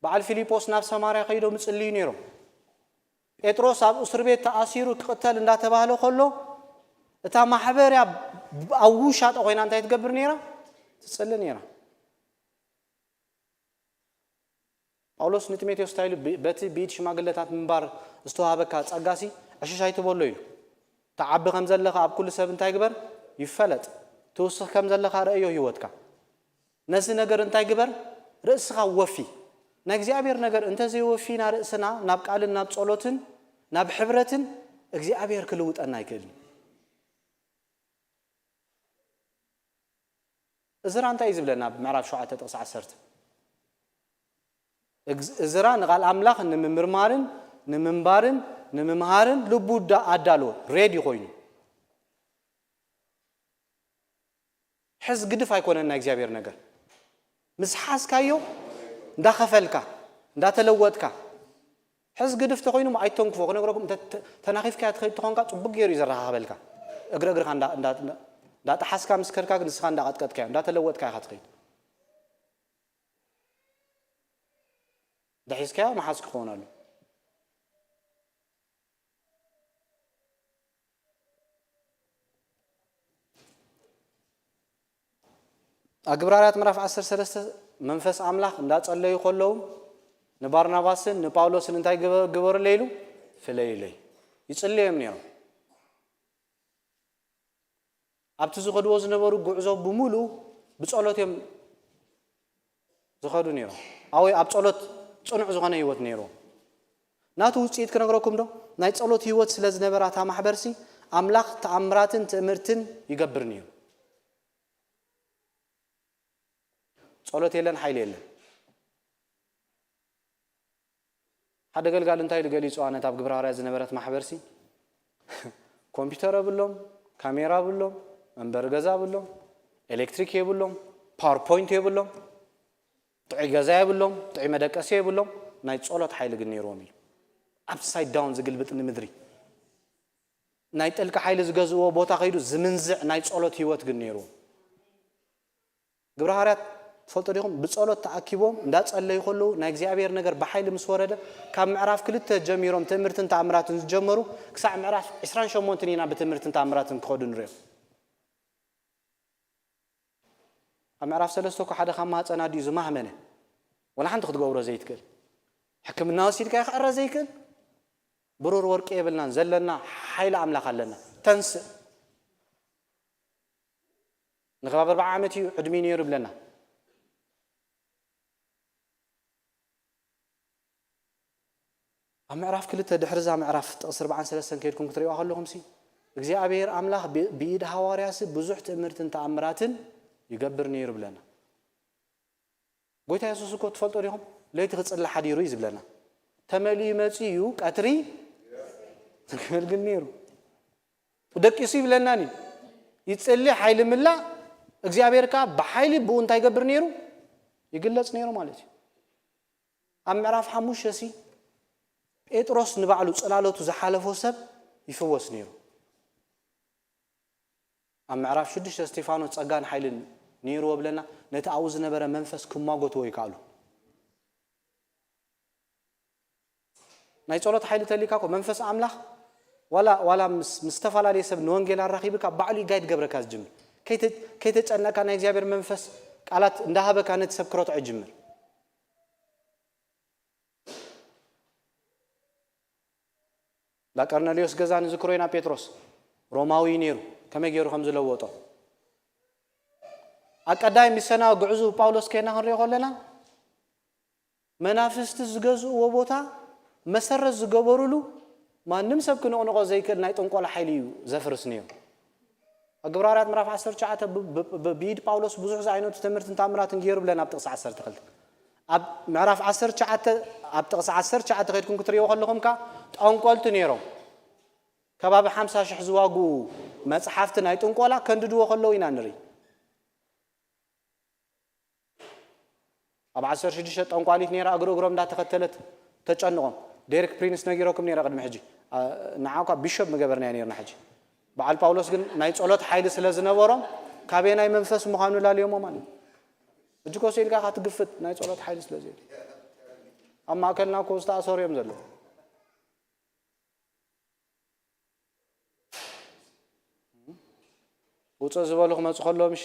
በዓል ፊሊጶስ ናብ ሰማርያ ከይዶም ይጽልዩ ነይሮም። ጴጥሮስ ኣብ እስር ቤት ተኣሲሩ ክቕተል እንዳተባህለ ከሎ፣ እታ ማሕበር እያ ኣብ ውሻጠ ኮይና እንታይ ትገብር ነይራ? ትጽሊ ነይራ። ጳውሎስ ንጢሞቴዎስ እንታይ ኢሉ? ብ-፣ በቲ ብኢድ ሽማግለታት ምንባር ዝተዋህበካ ጸጋሲ ዕሽሽ ኣይትበሎ ኢሉ። ትዓቢ ከም ዘለኻ ኣብ ኩሉ ሰብ እንታይ ግበር? ይፈለጥ። ትውስኽ ከም ዘለኻ ረእዮ ህይወትካ። ነዚ ነገር እንታይ ግበር? ርእስኻ ወፊ። ናይ እግዚኣብሔር ነገር እንተዘይወፊና ርእስና ናብ ቃልን ናብ ጸሎትን ናብ ሕብረትን እግዚኣብሔር ክልውጠና ኣይክእልን። እዝራ እንታይ እዩ ዝብለና? ኣብ ምዕራፍ ሸውዓተ ጥቕሲ ዓሰርተ፣ እግዝ- እዝራ ንቓል ኣምላኽ ንምምርማርን ንምንባርን ንምምሃርን ልቡ ዳ- ኣዳለወ፣ ሬዲ ኮይኑ። ሕዝ ግድፍ ኣይኮነን ናይ እግዚኣብሔር ነገር። ምስ ሓዝካዮ እንዳኸፈልካ እንዳተለወጥካ። ሕዝ ግድፍ ተኮይኑ ኣይተንክፎ። ክነግረኩም፣ እንተ- ተ- ተናኺፍካያ ትኸይድ ተኾንካ ጽቡቅ ገይሩ እዩ ዘረኻኸበልካ። እግረ እግርኻ እንዳ- እንዳ- እንዳጠሓስካ ምስ ከድካ ግን ንስኻ እንዳቐጥቀጥካዮ እንዳተለወጥካ ኢኻ ትኸይድ። ደሒዝካዮ መሓዝ ክኸውን ኣሎ። ኣብ ግብራርያት ምዕራፍ ዓሰርተ ሰለስተ መንፈስ ኣምላኽ እንዳጸለዩ ከለዉ ንባርናባስን ንጳውሎስን እንታይ ግበ- ግበሩለይ ኢሉ? ፍለዩለይ። ይጽለዮም ነይሮም። ኣብቲ ዝኸድዎ ዝነበሩ ጉዕዞ ብምሉኡ ብጸሎት እዮም ዝኸዱ ነይሮም። ኣወይ ኣብ ጸሎት ጽኑዕ ዝኾነ ህይወት ነይርዎም። ናቱ ውጽኢት ክነግረኩም ዶ? ናይ ጸሎት ህይወት ስለ ዝነበራ እታ ማሕበርሲ ኣምላኽ ተኣምራትን ትእምርትን ይገብር ነይሩ። ጸሎት የለን፣ ሓይሊ የለን። ሓደ ገልጋሊ እንታይ ኢሉ ገሊጹዋ ነታ ኣብ ግብረ ሃዋርያት ዝነበረት ማሕበርሲ? ኮምፒውተር የብሎም፣ ካሜራ የብሎም፣ መንበሪ ገዛ የብሎም፣ ኤሌክትሪክ የብሎም፣ ፓወርፖይንት የብሎም፣ ጥዑይ ገዛ የብሎም፣ ጥዑይ መደቀሲ የብሎም፣ ናይ ጸሎት ሓይሊ ግን ነይርዎም ኢሉ። ኣፕሳይድ ዳውን ዝግልብጥ ንምድሪ ናይ ጥልቂ ሓይሊ ዝገዝእዎ ቦታ ከይዱ ዝምንዝዕ ናይ ጸሎት ህይወት ግን ነይርዎም። ግብረ ሃዋርያት ትፈልጡ ዲኹም? ብጸሎት ተኣኪቦም እንዳጸለዩ ከለዉ ናይ እግዚኣብሔር ነገር ብሓይሊ ምስ ወረደ፣ ካብ ምዕራፍ ክልተ ጀሚሮም ትእምርትን ተኣምራትን ዝጀመሩ ክሳዕ ምዕራፍ ዕስራን ሸሞንተን ኢና ብትእምርትን ተኣምራትን ክኸዱ ንሪኦም። ኣብ ምዕራፍ ሰለስተ እኮ ሓደ ካብ ማህፀን ኣዲኡ ዝማህመነ፣ ወላ ሓንቲ ክትገብሮ ዘይትክእል፣ ሕክምና ወሲድካዮ ክዕረ ዘይክእል፣ ብሩር ወርቂ የብልናን፣ ዘለና ሓይሊ ኣምላኽ ኣለና። ተንስእ። ንከባቢ ኣርብዓ ዓመት እዩ ዕድሚኡ ነይሩ ይብለና። ኣብ ምዕራፍ ክልተ ድሕሪ እዛ ምዕራፍ ጥቕሲ ኣርብዓን ሰለስተን ከይድኩም ክትሪእዋ ከለኹም ሲ እግዚኣብሔር ኣምላኽ ብ- ብኢድ ሃዋርያሲ ብዙሕ ትእምርትን ተኣምራትን ይገብር ነይሩ ብለና። ጎይታ የሱስ እኮ ትፈልጦ ዲኹም? ለይቲ ክጽሊ ሓዲሩ እዩ ዝብለና። ተመሊኡ መጺኡ እዩ ቀትሪ ዘገልግል ነይሩ። ደቂሱ ይብለናን እዩ። ይጽሊ ሓይሊ ምላእ እግዚኣብሔር ከኣ ብሓይሊ ብኡ እንታይ ይገብር ነይሩ? ይግለጽ ነይሩ ማለት እዩ። ኣብ ምዕራፍ ሓሙሽተ ሲ ጴጥሮስ ንባዕሉ ጽላሎቱ ዝሓለፎ ሰብ ይፍወስ ነይሩ። ኣብ ምዕራፍ ሽዱሽተ እስጢፋኖስ ጸጋን ሓይልን ነይርዎ ብለና። ነቲ ኣብኡ ዝነበረ መንፈስ ክማጎትዎ ይከኣሉ። ናይ ጸሎት ሓይሊ ተሊካ እኮ መንፈስ ኣምላኽ ዋላ ዋላ ምስ ምስ ዝተፈላለየ ሰብ ንወንጌል ኣራኺብካ ባዕሉ እዩ ጋይድ ገብረካ ዝጅምር። ከይተ- ከይተጨነቅካ ናይ እግዚኣብሔር መንፈስ ቃላት እንዳሃበካ ነቲ ሰብ ክረትዖ ይጅምር። እንዳ ቀርነልዮስ ገዛ ንዝክሮ ኢና። ጴጥሮስ ሮማዊ እዩ ነይሩ። ከመይ ገይሩ ከም ዝለወጦ ኣቀዳይ ሚሰናዊ ጉዕዞ ጳውሎስ ከይና ክንሪኦ ከለና መናፍስቲ ዝገዝእዎ ቦታ መሰረት ዝገበሩሉ ማንም ሰብ ክንቕንቆ ዘይክእል ናይ ጥንቆላ ሓይሊ እዩ ዘፍርስ ነይሩ። ኣብ ግብረ ሃዋርያት ምዕራፍ ዓሰርተ ትሽዓተ ብ- ብ- ብ- ብኢድ ጳውሎስ ብዙሕ ዝዓይነቱ ትምህርትን ታምራትን ገይሩ ብለን ኣብ ጥቕሲ ዓሰርተ ክልተ። ኣብ ምዕራፍ ዓሰርተ ትሽዓተ ኣብ ጥቕሲ ዓሰርተ ትሽዓተ ከድኩም ክትሪእዎ ከለኹም ከ ጠንቆልቲ ነይሮም። ከባቢ ሓምሳ ሽሕ ዝዋግኡ መጽሓፍቲ ናይ ጥንቆላ ከንድድዎ ከለዉ ኢና ንርኢ። ኣብ ዓሰርተ ሽዱሽተ ጠንቋሊት ነይራ እግሪ እግሮም እንዳተኸተለት ተጨንቖም። ዴሪክ ፕሪንስ ነጊረኩም ነይረ ቅድሚ ሕጂ። ኣ- ንዓ እኳ ቢሾፕ ምገበርናዮ ነይርና። ሕጂ በዓል ጳውሎስ ግን ናይ ጸሎት ሓይሊ ስለ ዝነበሮም ካበየናይ መንፈስ ምዃኑ ላልዮሞ ማለት እዩ። ሕጂ ኮስ ኢልካ ካትግፍጥ ናይ ጸሎት ሓይሊ ስለ ዘየለ ኣብ ማእከልና እኮ ዝተኣሰሩ እዮም ዘለዉ። ውፅእ ዝበሉ ክመፁ ከለዉ ምሽ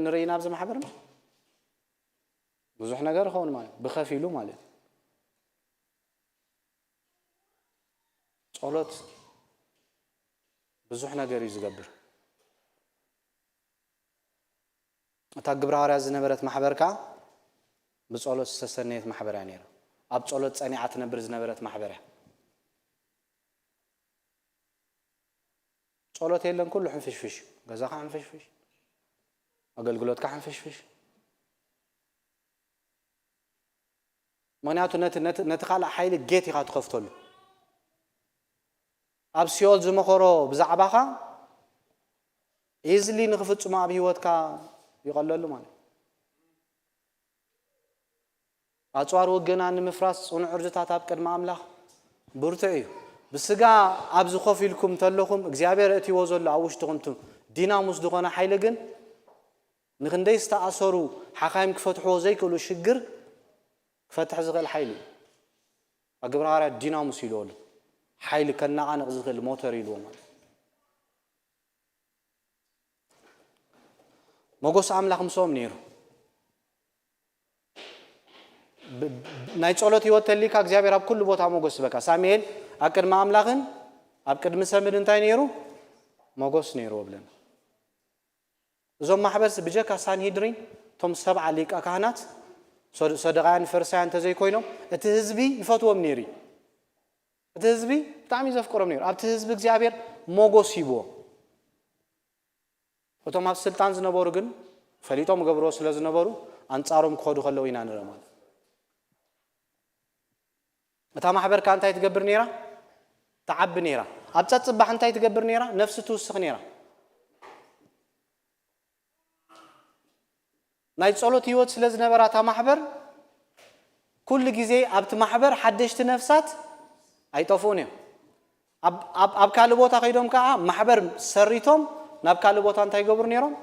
ንርኢ ናብ ዝማሕበርና ብዙሕ ነገር ይኸውን ማለት ብኸፊሉ ማለት እዩ። ጸሎት ብዙሕ ነገር እዩ ዝገብር። እታ ግብረ ሃዋርያት ዝነበረት ማሕበር ከኣ ብጸሎት ዝተሰነየት ማሕበር እያ ነይራ። ኣብ ጸሎት ጸኒዓ ትነብር ዝነበረት ማሕበር እያ። ጸሎት የለን፣ ኩሉ ሕንፍሽፍሽ እዩ። ገዛኻ ሕንፍሽፍሽ፣ ኣገልግሎትካ ሓንፍሽፍሽ። ምኽንያቱ ነቲ ካልእ ሓይሊ ጌት ኢኻ ትኸፍተሉ። ኣብ ሲኦል ዝመኸሮ ብዛዕባኻ ኢዝሊ ንኽፍጽሞ ኣብ ህይወትካ ይቐለሉ ማለት እዩ። ኣጽዋር ውግና ንምፍራስ ጽኑዕ ዕርድታት ኣብ ቅድሚ ኣምላኽ ብርቱዕ እዩ። ብስጋ ኣብዚ ኮፍ ኢልኩም እንተለኹም እግዚኣብሔር እእትዎ ዘሎ ኣብ ውሽጥኹም ዲናሙስ ዝኾነ ሓይሊ ግን ንኽንደይ ዝተኣሰሩ ሓኻይም ክፈትሕዎ ዘይክእሉ ሽግር ክፈትሕ ዝኽእል ሓይሊ እዩ። ኣብ ግብረ ሃዋርያት ዲናሙስ ኢልዎ ኣሎ። ሓይሊ ከነቓንቕ ዝኽእል ሞተር ኢልዎ ማለት እዩ። መጎስ ኣምላኽ ምስኦም ነይሩ። ናይ ጸሎት ህይወት ተሊካ እግዚኣብሔር ኣብ ኩሉ ቦታ መጎስ ዝበካ። ሳሙኤል ኣብ ቅድሚ ኣምላኽን ኣብ ቅድሚ ሰምን እንታይ ነይሩ? መጎስ ነይሩ ብለና። እዞም ማሕበርሲ ብጀካ ሳንሂድሪን እቶም ሰብዓ ሊቃ ካህናት ሰዱቃያን ፈሪሳያን እንተዘይኮይኖም እቲ ህዝቢ ይፈትዎም ነይሩ። እቲ ህዝቢ ብጣዕሚ ዘፍቅሮም ነይሩ። ኣብቲ ህዝቢ እግዚኣብሔር ሞጎስ ሂብዎ። እቶም ኣብ ስልጣን ዝነበሩ ግን ፈሊጦም ገብርዎ ስለ ዝነበሩ ኣንጻሮም ክኸዱ ከለዉ ኢና ንርኢ ማለት። እታ ማሕበር ከኣ እንታይ ትገብር ነይራ? ትዓቢ ነይራ። ኣብ ጸጽባሕ እንታይ ትገብር ነይራ? ነፍሲ ትውስኽ ነይራ። ናይ ጸሎት ህይወት ስለ ዝነበራ እታ ማሕበር ኩሉ ግዜ ኣብቲ ማሕበር ሓደሽቲ ነፍሳት ኣይጠፍኡን እዮም። ኣብ ካልእ ቦታ ከይዶም ከዓ ማሕበር ሰሪቶም ናብ ካልእ ቦታ እንታይ ይገብሩ ነይሮም?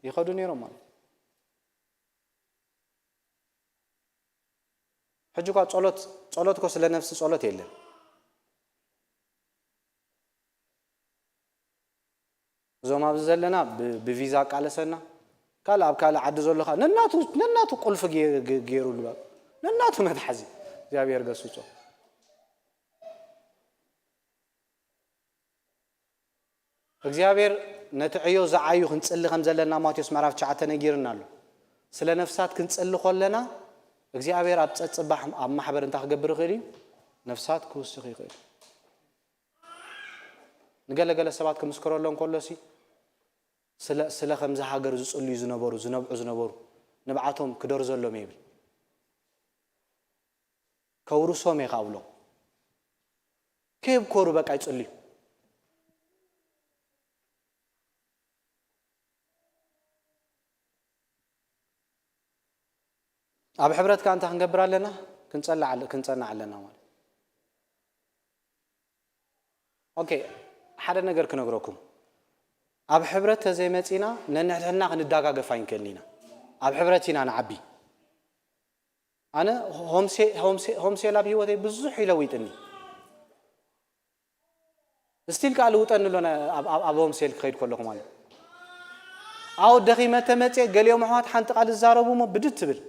ይኸዱ ነይሮም ማለት እዩ። ሕጂ እኳ ጸሎት ጸሎት እኮ ስለ ነፍሲ ጸሎት የለን። እዞም ኣብዚ ዘለና ብቪዛ ኣቃለሰና ካልእ ኣብ ካልእ ዓዲ ዘሎ ከዓ ነናቱ ነናቱ ቁልፊ ገይሩሉ ነናቱ መትሓዚ እግዚኣብሔር ገስጾ። እግዚኣብሔር ነቲ ዕዮ ዝዓዩ ክንጽሊ ከም ዘለና ማቴዎስ ምዕራፍ ትሽዓተ ነጊርና ኣሎ። ስለ ነፍሳት ክንጽሊ ከለና እግዚኣብሔር ኣብ ጸጽባሕ ኣብ ማሕበር እንታይ ክገብር ይኽእል እዩ? ነፍሳት ክውስኽ ይኽእል። ንገለገለ ሰባት ክምስክረሎም ከሎሲ ስለ ስለ ከምዚ ሃገር ዝጽልዩ ዝነበሩ ዝነብዑ ዝነበሩ ንብዓቶም ክደርዘሎም ይብል። ከውርሶም እየ ካብሎም ከየብኮሩ በቃ ይጽልዩ። ኣብ ሕብረት ከኣ እንታይ ክንገብር ኣለና? ክንጸናዕ ኣለና ማለት። ኦኬ፣ ሓደ ነገር ክነግረኩም። ኣብ ሕብረት ተዘይመጺና ነንሕድሕድና ክንዳጋገፍ ኣይንክእልን ኢና። ኣብ ሕብረት ኢና ንዓቢ። ኣነ ሆምሴል ኣብ ህይወተይ ብዙሕ ይለዊጥኒ። ስቲል ከዓ ልውጠኒ ኣሎ ኣብ ሆምሴል ክኸይድ ከለኹ ማለት። ኣው ደኺመ ተመፅየ ገሊኦም ኣሕዋት ሓንቲ ቃል ዝዛረቡ እሞ ብድት ትብል።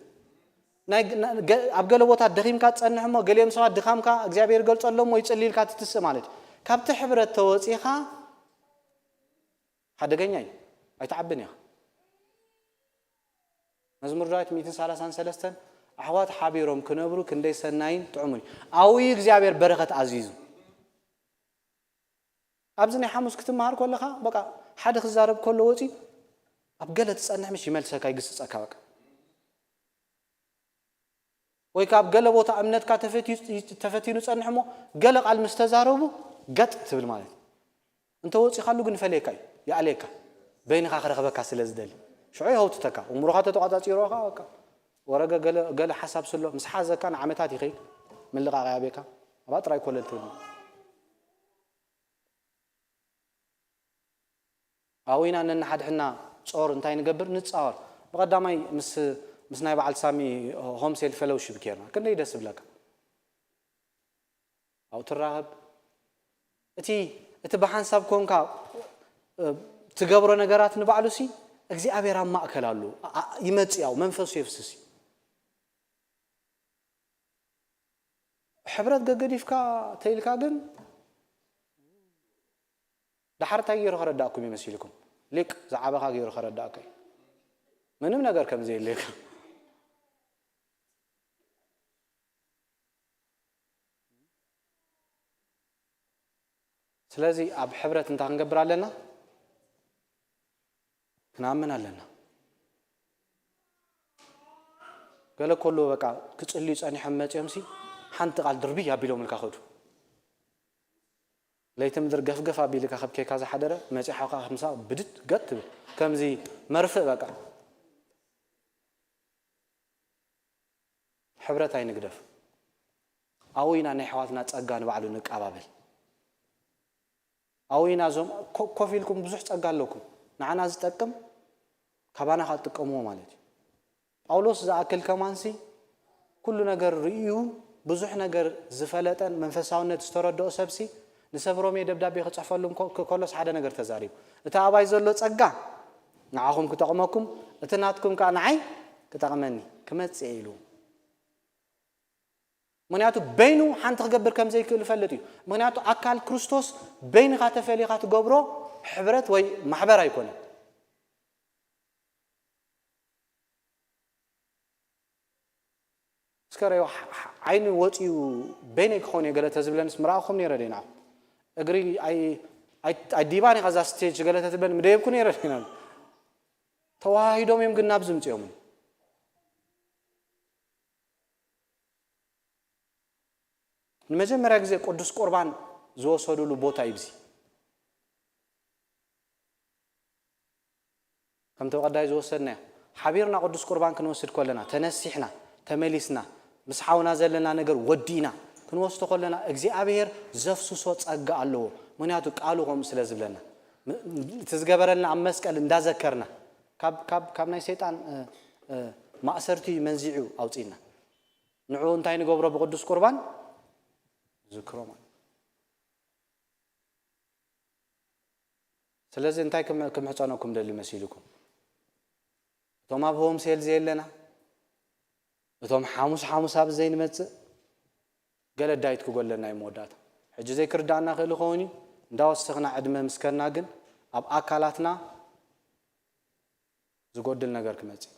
ኣብ ገለ ቦታ ደኺምካ ትፀንሕ እሞ ገሊኦም ሰባት ድኻምካ እግዚኣብሔር ገልፀሎም ወይ ፅሊ ኢልካ ትትስእ ማለት እዩ። ካብቲ ሕብረት ተወፂኻ ሓደገኛ እዩ። ኣይትዓብን ኢኻ። መዝሙር ዳዊት ሚእትን ሰላሳን ሰለስተን ኣሕዋት ሓቢሮም ክነብሩ ክንደይ ሰናይን ጥዑሙን እዩ። ኣብኡ እዩ እግዚኣብሔር በረኸት ኣዚዙ። ኣብዚ ናይ ሓሙስ ክትመሃር ከለኻ በቃ ሓደ ክዛረብ ከሎ ወፂ ኣብ ገለ ትፀንሕ ምሽ ይመልሰካ ይግስፀካ በቃ። ወይ ካብ ገለ ቦታ እምነትካ ተፈቲኑ ጸንሕ እሞ ገለ ቃል ምስ ተዛረቡ ገጥ ትብል ማለት እዩ። እንተ ወጺኻሉ ግን ይፈልየካ እዩ፣ ይኣልየካ። በይንኻ ክረኽበካ ስለ ዝደሊ። ሽዑ ይኸውትተካ። እምሮኻ ተተቋጻጺሮኻ በቃ ወረገ ገለ ገለ ሓሳብ ስሎ ምስ ሓዘካ ንዓመታት ይኸይድ። ምልቓቕ ያቤካ። ኣብኣ ጥራይ ኮለል ትብል። ኣብኡ ኢና ነንሓድሕድና ጾር እንታይ ንገብር ንጻወር። ብቐዳማይ ምስ ምስ ናይ በዓል ሳሚ ሆም ሴል ፌሎውሺፕ ጌርና ክንደይ ደስ ዝብለካ። ኣብኡ ትራኸብ እቲ እቲ ብሓንሳብ ኮንካ ትገብሮ ነገራት ንባዕሉ ሲ እግዚኣብሔር ኣብ ማእከል ኣሉ ይመጽእ ያው መንፈሱ የፍስስ እዩ። ሕብረት ገገዲፍካ ተይልካ ግን ደሓር እንታይ ገይሩ ከረዳእኩም እዩ መሲልኩም? ሊቅ ዝዓበኻ ገይሩ ከረዳእካ እዩ። ምንም ነገር ከም ዘየለካ። ስለዚ ኣብ ሕብረት እንታይ ክንገብር ኣለና? ክንኣምን ኣለና። ገለ ከሎ በቃ ክጽልዩ ጸኒሖም መጺኦም ሲ ሓንቲ ቃል ድርብይ ኣቢሎም ኢልካ ከዱ። ለይቲ ምድሪ ገፍገፍ ኣቢልካ ከብ ኬካ ዝሓደረ መጺሓ ከኣ ከምሳ ብድድ ገጥ ትብል። ከምዚ መርፍእ በቃ። ሕብረት ኣይንግደፍ። ኣብኡ ኢና ናይ ኣሕዋትና ጸጋ ንባዕሉ ንቀባበል። ኣብኡ ኢና እዞም ኮ-፣ ኮፍ ኢልኩም ብዙሕ ጸጋ ኣለኩም። ንዓና ዝጠቅም ካባና ከኣ ትጥቀምዎ ማለት እዩ። ጳውሎስ ዝኣክል ከማንሲ ኩሉ ነገር ርእዩ ብዙሕ ነገር ዝፈለጠን መንፈሳውነት ዝተረድኦ ሰብሲ ንሰብ ሮሜ ደብዳቤ ክጽሕፈሎም ኮ-፣ ከ-፣ ከሎስ ሓደ ነገር ተዛሪቡ። እቲ ኣባይ ዘሎ ጸጋ ንዓኹም ክጠቕመኩም፣ እቲ ናትኩም ከኣ ንዓይ ክጠቕመኒ ክመጽእ ኢሉ። ምኽንያቱ በይኑ ሓንቲ ክገብር ከም ዘይክእል ይፈልጥ እዩ። ምኽንያቱ ኣካል ክርስቶስ በይንኻ ተፈሊኻ ትገብሮ ሕብረት ወይ ማሕበር ኣይኮነን። እስከ ረዮ ዓይኒ ወፂኡ በይነይ ክኾን እየ ገለ ተዝብለንስ ምረኣኹም ነይረ ደይና እግሪ ኣይ-፣ ኣይ-፣ ኣይዲባን ኢኻ እዛ ስቴጅ ገለ ተትብለን ምደየብኩ ነይረ ደይና። ተዋሂዶም እዮም ግን ናብዚ ምፅኦምን። ንመጀመርያ ግዜ ቅዱስ ቁርባን ዝወሰዱሉ ቦታ እዩ እዚ። ከምቲ ቀዳይ ዝወሰድናዮ ሓቢርና ቅዱስ ቁርባን ክንወስድ ከለና ተነሲሕና ተመሊስና ምስ ሓውና ዘለና ነገር ወዲእና ክንወስዶ ከለና እግዚኣብሔር ዘፍስሶ ጸጋ ኣለዎ። ምክንያቱ ቃሉ ከምኡ ስለ ዝብለና ም-፣ እቲ ዝገበረልና ኣብ መስቀል እንዳዘከርና ካብ፣ ካብ፣ ካብ ናይ ሰይጣን እ፣ እ፣ ማእሰርቲ መንዚዑ ኣውፅእና። ንዑ እንታይ ንገብሮ ብቅዱስ ቁርባን ዝክሮ ማለት። ስለዚ እንታይ ክም-፣ ክምሕፀነኩም ደሊ መሲልኩም እቶም ኣብ ሆም ሴል ዘየለና እቶም ሓሙስ ሓሙስ ኣብ ዘይንመፅእ ገለ ዳይት ክጎለና እዩ መወዳእታ። ሕጂ ዘይክርዳእና ክእል ይኸውን እዩ እንዳወሰኽና ዕድመ ምስከና ግን ኣብ ኣካላትና ዝጎድል ነገር ክመፅእ እዩ።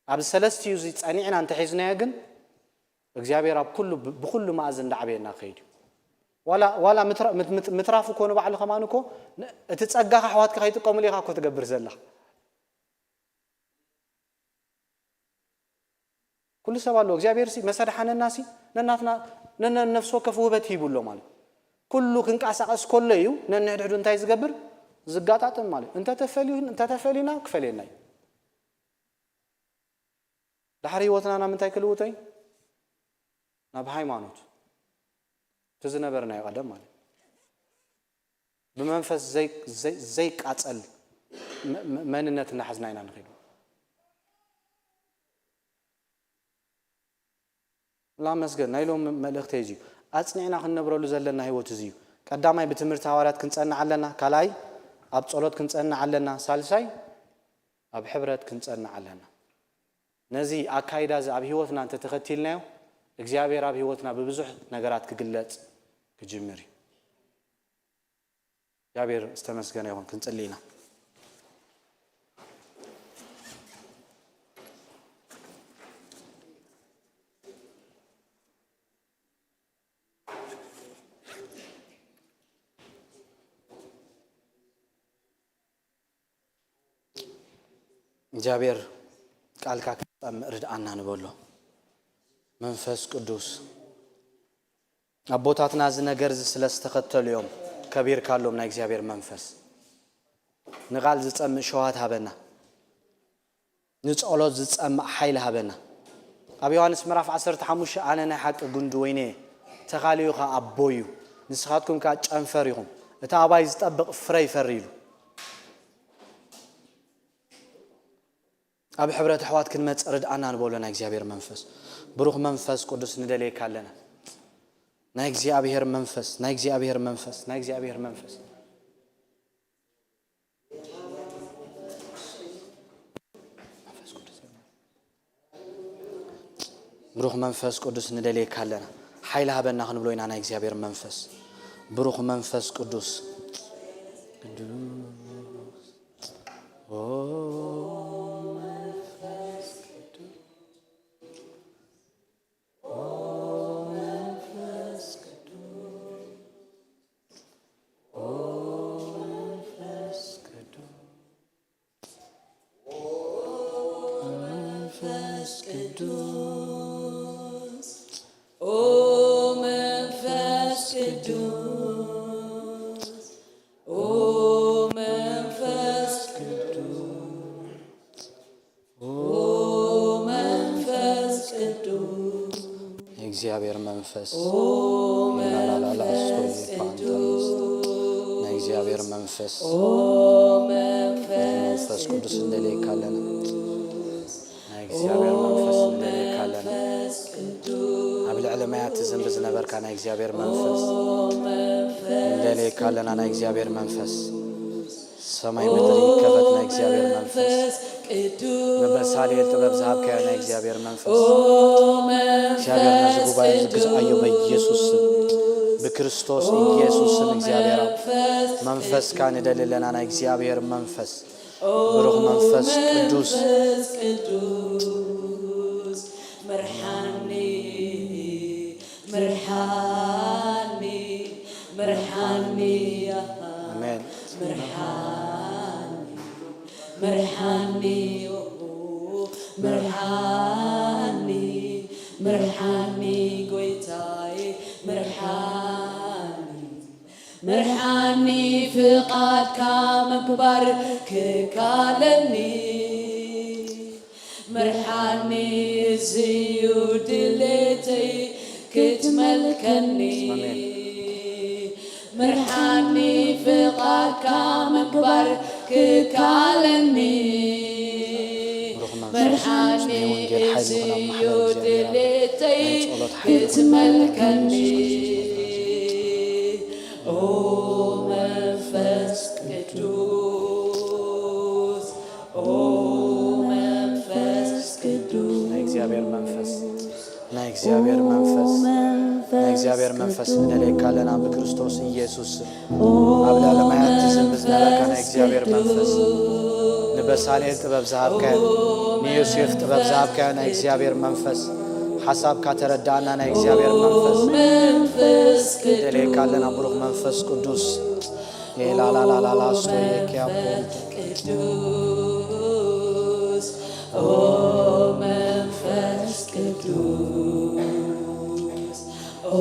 ኣብ ሰለስቲኡ እዚ ጸኒዕና እንተሒዝናዮ ግን እግዚኣብሔር ኣብ ኩሉ ብ-፣ ብኩሉ መኣዝን እንዳዓበየና ክኸይድ እዩ። ዋላ፣ ዋላ ምትራ-፣ ምት-፣ ምት-፣ ምትራፍ እኮ ንባዕሉ ከማን እኮ ን-፣ እቲ ጸጋኻ ኣሕዋትካ ከይጥቀሙሉ ኢኻ እኮ ትገብር ዘለኻ። ኩሉ ሰብ ኣለዎ እግዚኣብሔር ሲ መሰድሓነና ሲ ነናትና ነነ ነፍሲ ወከፍ ውበት ሂቡ ኣሎ ማለት ኩሉ ክንቀሳቀስ ከሎ እዩ ነንሕድሕዱ እንታይ ዝገብር ዝጋጣጥም ማለት እዩ። እንተተፈልዩ እንተተፈሊና ክፈልየና እዩ። ድሓር ህይወትና ናብ ምንታይ ክልውጦ እዩ? ናብ ሃይማኖት እቲ ዝነበርናዮ ቀደም ማለት እዩ። ብመንፈስ ዘይ-፣ ዘይ-፣ ዘይቃጸል መ-፣ መ-፣ መንነት እናሓዝና ኢና ንኸይድ። ላመስገን ናይ ሎም መልእኽተይ እዚ እዩ። ኣጽኒዕና ክንነብረሉ ዘለና ህይወት እዚ እዩ። ቀዳማይ ብትምህርቲ ሃዋርያት ክንጸንዕ ኣለና። ካልኣይ ኣብ ጸሎት ክንጸንዕ ኣለና። ሳልሳይ ኣብ ሕብረት ክንጸንዕ ኣለና። ነዚ ኣካይዳ እዚ ኣብ ህይወትና እንተተኸቲልናዮ እግዚኣብሔር ኣብ ህይወትና ብብዙሕ ነገራት ክግለጽ ክጅምር እዩ። እግዚኣብሔር ዝተመስገነ ይኹን። ክንጽሊ ኢና። እግዚኣብሔር ቃልካ ክንጠምእ ርድኣና ንበሎ። መንፈስ ቅዱስ ኣቦታትና እዚ ነገር እዚ ስለ ዝተኸተሉ እዮም ከቢርካሎም ናይ እግዚኣብሔር መንፈስ። ንቓል ዝጸምእ ሸዋት ሃበና። ንጸሎት ዝጸምእ ሓይሊ ሃበና። ኣብ ዮሃንስ ምዕራፍ ዓሰርተ ሓሙሽተ ኣነ ናይ ሓቂ ጉንዲ ወይኒ እየ፣ ተኻልዩ ኸኣ ኣቦይ እዩ፣ ንስኻትኩም ከኣ ጨንፈር ኢኹም፣ እቲ ኣባይ ዝጠብቕ ፍረ ይፈሪ ኢሉ። ኣብ ሕብረት ኣሕዋት ክንመጽእ ርድኣና ንበሎ ናይ እግዚኣብሔር መንፈስ። ብሩኽ መንፈስ ቅዱስ ንደልየካ ኣለና። ናይ እግዚኣብሔር መንፈስ፣ ናይ እግዚኣብሔር መንፈስ፣ ናይ እግዚኣብሔር መንፈስ። ብሩኽ መንፈስ ቅዱስ ንደልየካ ኣለና። ሓይሊ ሃበና ክንብሎ ኢና ናይ እግዚኣብሔር መንፈስ። ብሩኽ መንፈስ ቅዱስ። ቅዱስ። ኦ መንፈስ ቅዱስ። ኦ መንፈስ ቅዱስ። ኦ መንፈስ ቅዱስ። ቅዱስ፣ ኦ መንፈስ ቅዱስ፣ ኦ መንፈስ ቅዱስ፣ ኦ መንፈስ ቅዱስ፣ ናይ እግዚኣብሔር መንፈስ፣ ኦ ላላላላ መንፈስ ስቶይ ፓንታኒስ። ቅዱስ፣ ናይ እግዚኣብሔር መንፈስ፣ ኦ መንፈስ መንፈስ ቅዱስ እንደልየካ ኣለና። ናይ እግዚኣብሔር መንፈስ እንደልየካ ኣለና። ኣብ ልዕሊ ማያት ትዝንቢ ዝነበርካ ናይ እግዚኣብሔር መንፈስ እንደልየካ ኣለና። ናይ እግዚኣብሔር መንፈስ ሰማይ ምድሪ ይከፈት። ናይ እግዚኣብሔር መንፈስ ቅዱስ፣ ንበሳልኤል ጥበብ ዝሃብካዮ ናይ እግዚኣብሔር መንፈስ፣ ኦ መንፈስ እግዚኣብሔር ነዚ ጉባኤ ዝግዝኣዮ በኢየሱስ ስም፣ ብክርስቶስ ኢየሱስ ስም እግዚኣብሔር ኣብ መንፈስካ ንደሊ ኣለና። ናይ እግዚኣብሔር መንፈስ፣ ብሩኽ መንፈስ ቅዱስ፣ መንፈስ ቅዱስ፣ ምርሓኒ፣ ምርሓኒ፣ ምርሓኒ፣ ኣሜን። ምርሓኒ፣ ምርሓኒ፣ ምርሓኒ፣ ምርሓኒ፣ ጎይታዬ፣ ምርሓኒ። ምርሓኒ ፍቓድካ ምግባር ክካለኒ፣ ምርሓኒ እዚዩ ድሌተይ ክትመልከኒ። ኣሜን። ምርሓኒ ፍቓድካ ምግባር ክካለኒ፣ ብሩኽ መንፈስ ቅዱስ፣ ናይ ወንጌል ሓይሊ ዝኾነ ኣብ ማሕበር እግዚኣብሔር ኣብ ናይ ጸሎት ሓይሊ ዝኾነ ኣብ ማሕበር ክትመልከኒ። ኦ መንፈስ ቅዱስ፣ ኦ መንፈስ ቅዱስ፣ ናይ እግዚኣብሔር መንፈስ፣ ናይ እግዚኣብሔር መንፈስ፣ ናይ እግዚኣብሔር መንፈስ ንደልየካ ኣለና ብክርስቶስ ኢየሱስ። ኣብ ልዕሊ ማያት ትዝንቢ ዝነበርካ ናይ እግዚኣብሔር መንፈስ፣ ንበሳልኤል ጥበብ ዝሃብካዮ፣ ንዮሴፍ ጥበብ ዝሃብካዮ ናይ እግዚኣብሔር መንፈስ፣ ሓሳብካ ተረዳእና ናይ እግዚኣብሔር መንፈስ፣ መንፈስ ንደልየካ ኣለና ብሩኽ መንፈስ ቅዱስ። ኤላላላላላ ስቶየኪያ ፖንተ ቅዱስ፣ ኦ መንፈስ ቅዱስ፣ ኦ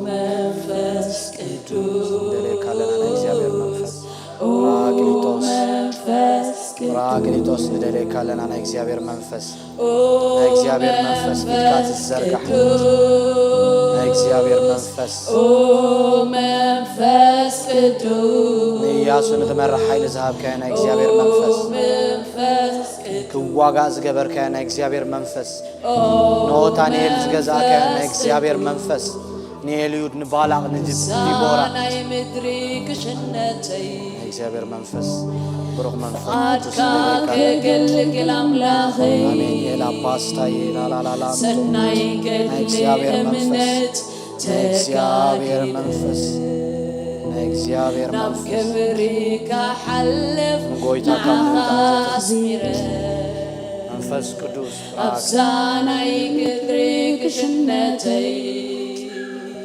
መንፈስ ቅዱስ፣ ንደልየካ ኣለና ናይ እግዚኣብሔር መንፈስ። ራክሊጦስ፣ መንፈስ ቅዱስ፣ ራክሊጦስ፣ ንደልየካ ኣለና ናይ እግዚኣብሔር መንፈስ። ናይ እግዚኣብሔር መንፈስ ኢድካ ትዘርጋሕ። ናይ እግዚኣብሔር መንፈስ። ኦ መንፈስ ቅዱስ። ንኢያሱ ንኽመርሕ ሓይሊ ዝሃብካዮ ናይ እግዚኣብሔር መንፈስ። መንፈስ ቅዱስ። ክዋጋእ ዝገበርካዮ ናይ እግዚኣብሔር መንፈስ። ኦ ነኦታንኤል ዝገዛእካዮ ናይ እግዚኣብሔር መንፈስ። ንኤልዩድ፣ ንባላቕ፣ ንዲቦራ። ናይ ምድሪ ክሽነተይ። ናይ እግዚኣብሔር መንፈስ፣ ብሩኽ መንፈስ ቅዱስ ፍቓድካ ይባርክ። ከገልግል ኣምላኸይ። ኣሜን። ኤላ ፓስታ፣ ኤላ ላላላ፣ ሰናይ ናይ ገድሊ እግዚኣብሔር መንፈስ፣ እምነት ናይ እግዚኣብሔር ተጋዲለ። መንፈስ፣ ናይ እግዚኣብሔር ናብ መንፈስ። ክብሪ ክሓልፍ ንጎይታ ካብ ንዓኻ ምውዳቕ ኣስሚረ። መንፈስ ቅዱስ ኣብዛ ናይ ግድሪ ክሽነተይ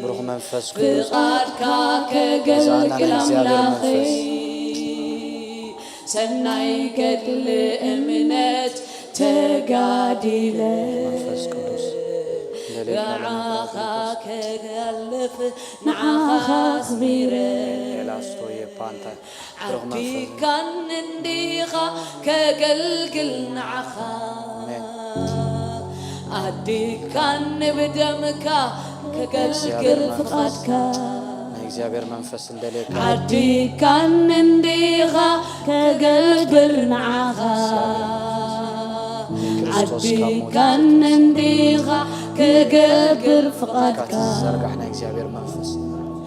ብሩኽ መንፈስ ቅዱስ ፍቓድካ ከገልግል ኣምላኸይ። ሰናይ ገድሊ እምነት ተጋዲለ መንፈስ ቅዱስ ንዓኻ ከሕልፍ ንዓኻ ኣኽቢረ። ኤላስቶ የፓንታ ዓዲካን እንዲኻ ከገልግል ንዓኻ። ኣሜን። ዓዲካን ብደምካ ከገልግል ፍቓድካ። ናይ እግዚኣብሔር መንፈስ እንደልየካ። ዓዲካን እንዲኻ ከገልግል ንዓኻ። ዓዲካን እንዲኻ ከገልግል ፍቓድካ። ዘርጋሕ ናይ እግዚኣብሔር መንፈስ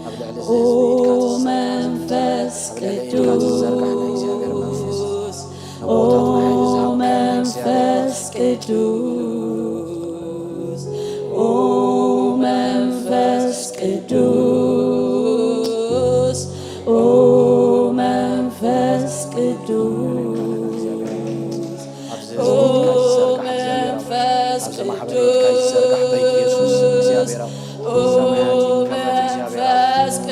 ኣብ ልዕሊ እዚ ህዝቢ ኢድካ ትዘርጋሕ። መንፈስ ኣብ ልዕሊ ኢድካ ትዘርጋሕ ናይ እግዚኣብሔር መንፈስ። ቅዱስ፣ ኦ ኣቦታትና ሓይሊ ዝሃብካ ናይ እግዚኣብሔር መንፈስ መንፈስ። ቅዱስ፣ ኦ መንፈስ ቅዱስ፣ ኦ መንፈስ ቅዱስ። ኣብዚ ህዝቢ ኢድካ ትዘርጋሕ እግዚኣብሔር ኣምላኽ። ኣብዚ ማሕበር ኢድካ ይዘርጋሕ በኢየሱስ ስም እግዚኣብሔር ኣምላኽ። ሰማያት ይከፈት እግዚኣብሔር ኣምላኽ።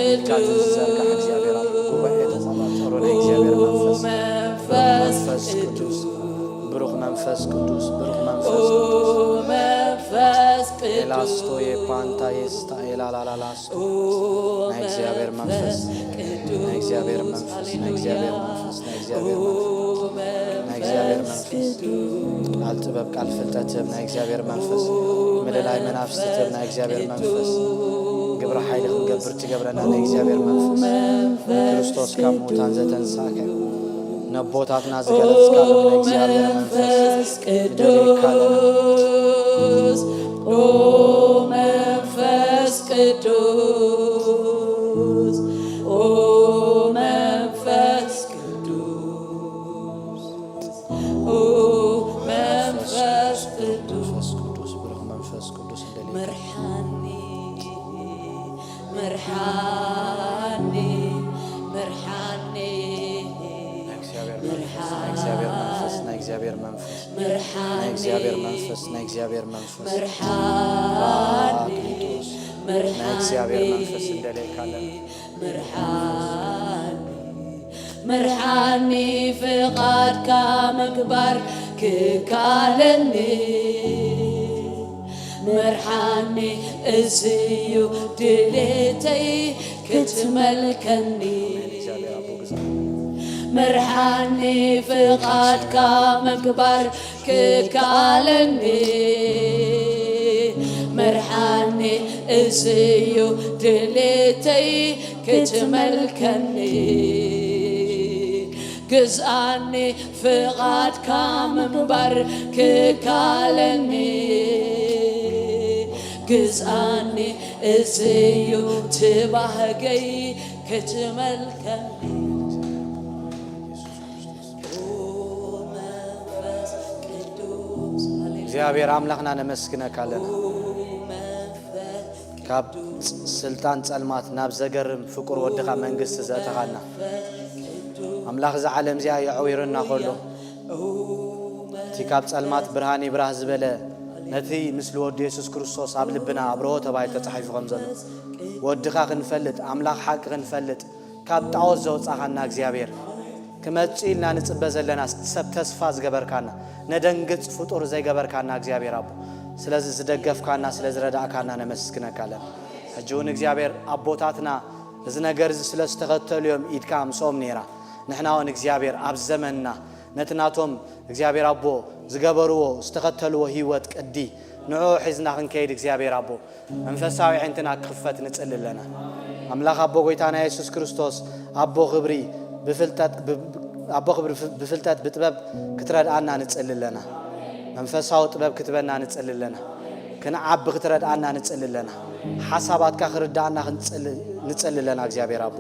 ኢድካ ትዘርጋሕ እግዚኣብሔር ኣምላኽ። ጉባኤ ተቆጻጸሮ ናይ እግዚኣብሔር መንፈስ። መንፈስ ቅዱስ። ብሩኽ መንፈስ ቅዱስ፣ ብሩኽ መንፈስ ቅዱስ። ኤላስቶ የፓንታ የስታ ኤላላላላስቶ። ናይ እግዚኣብሔር መንፈስ፣ ናይ እግዚኣብሔር መንፈስ፣ ናይ እግዚኣብሔር መንፈስ፣ ናይ እግዚኣብሔር መንፈስ፣ ናይ እግዚኣብሔር መንፈስ። ቃል ጥበብ፣ ቃል ፍልጠት ትህብ ናይ እግዚኣብሔር መንፈስ። ምልላይ መናፍስቲ ትህብ ናይ እግዚኣብሔር መንፈስ። ግብረ ሓይሊ ክንገብር ትገብረና ናይ እግዚኣብሔር መንፈስ። ክርስቶስ ካብ ሙታን ዘተንሳእከ፣ ነቦታትና ዝገለጽካሎም ናይ እግዚኣብሔር መንፈስ ይደልየካ ኣለና። ቅዱስ፣ ኦ መንፈስ ቅዱስ፣ ኦ መንፈስ ቅዱስ፣ ኦ መንፈስ ቅዱስ፣ መንፈስ ቅዱስ፣ ብሩኽ መንፈስ ቅዱስ ይደልየካ። ምርሓኒ፣ ምርሓኒ፣ ምርሓኒ። ናይ እግዚኣብሔር መንፈስ፣ ናይ እግዚኣብሔር መንፈስ፣ ናይ እግዚኣብሔር መንፈስ፣ ናይ እግዚኣብሔር መንፈስ፣ ናይ እግዚኣብሔር መንፈስ። ፓራክሊጦስ፣ ናይ እግዚኣብሔር መንፈስ እንደልየካ ኣለና። ምርሓኒ፣ ምርሓኒ ፍቓድካ ምግባር ክካለኒ። ምርሓኒ፣ እዚዩ ድሌተይ ክትመልከኒ። ምርሓኒ፣ ፍቓድካ ምግባር ክካለኒ። ምርሓኒ፣ እዚዩ ድሌተይ ክትመልከኒ። ግዝኣኒ፣ ፍቓድካ ምንባር ክካለኒ። ግዝኣኒ፣ እዚዩ ትባህገይ ክትመልከኒ። እግዚኣብሔር ኣምላኽና ነመስግነካ ኣለና። ካብ ስልጣን ጸልማት ናብ ዘገርም ፍቁር ወድኻ መንግስቲ ዘእተኻና ኣምላኽ፣ እዛ ዓለም እዚኣ የዕዊርና ከሎ፣ እቲ ካብ ጸልማት ብርሃን ይብራህ ዝበለ፣ ነቲ ምስሊ ወዱ የሱስ ክርስቶስ ኣብ ልብና ኣብርሆ ተባሂሉ ተጻሒፉ ከም ዘሎ፣ ወድኻ ክንፈልጥ፣ ኣምላኽ ሓቂ ክንፈልጥ፣ ካብ ጣዖት ዘውጻኻና እግዚኣብሔር፣ ክመጽእ ኢልና ንጽበ ዘለና ሰብ ተስፋ ዝገበርካና፣ ነደንግጽ ፍጡር ዘይገበርካና እግዚኣብሔር ኣቦ፣ ስለዚ ዝደገፍካና፣ ስለ ዝረዳእካና ነመስግነካ ኣለና። ሕጂ እውን እግዚኣብሔር ኣቦታትና እዚ ነገር እዚ ስለ ዝተኸተሉ እዮም ኢድካ ምስኦም ነይራ። ንሕና እውን እግዚኣብሔር ኣብ ዘመንና ነቲ ናቶም እግዚኣብሔር ኣቦ ዝገበርዎ ዝተኸተልዎ ህይወት ቅዲ ንዕኡ ሒዝና ክንከይድ እግዚኣብሔር ኣቦ መንፈሳዊ ኣዒንትና ክኽፈት ንጽሊ ኣለና። ኣምላኽ ኣቦ ጎይታና የሱስ ክርስቶስ ኣቦ ክብሪ ብፍልጠት ብ-፣ ኣቦ ክብሪ ፍ-፣ ብፍልጠት ብጥበብ ክትረድኣና ንጽሊ ኣለና። መንፈሳዊ ጥበብ ክትበና ንጽሊ ኣለና። ክንዓቢ ክትረድኣና ንጽሊ ኣለና። ሓሳባትካ ክርድኣና ክንጽሊ፣ ንጽሊ ኣለና እግዚኣብሔር ኣቦ።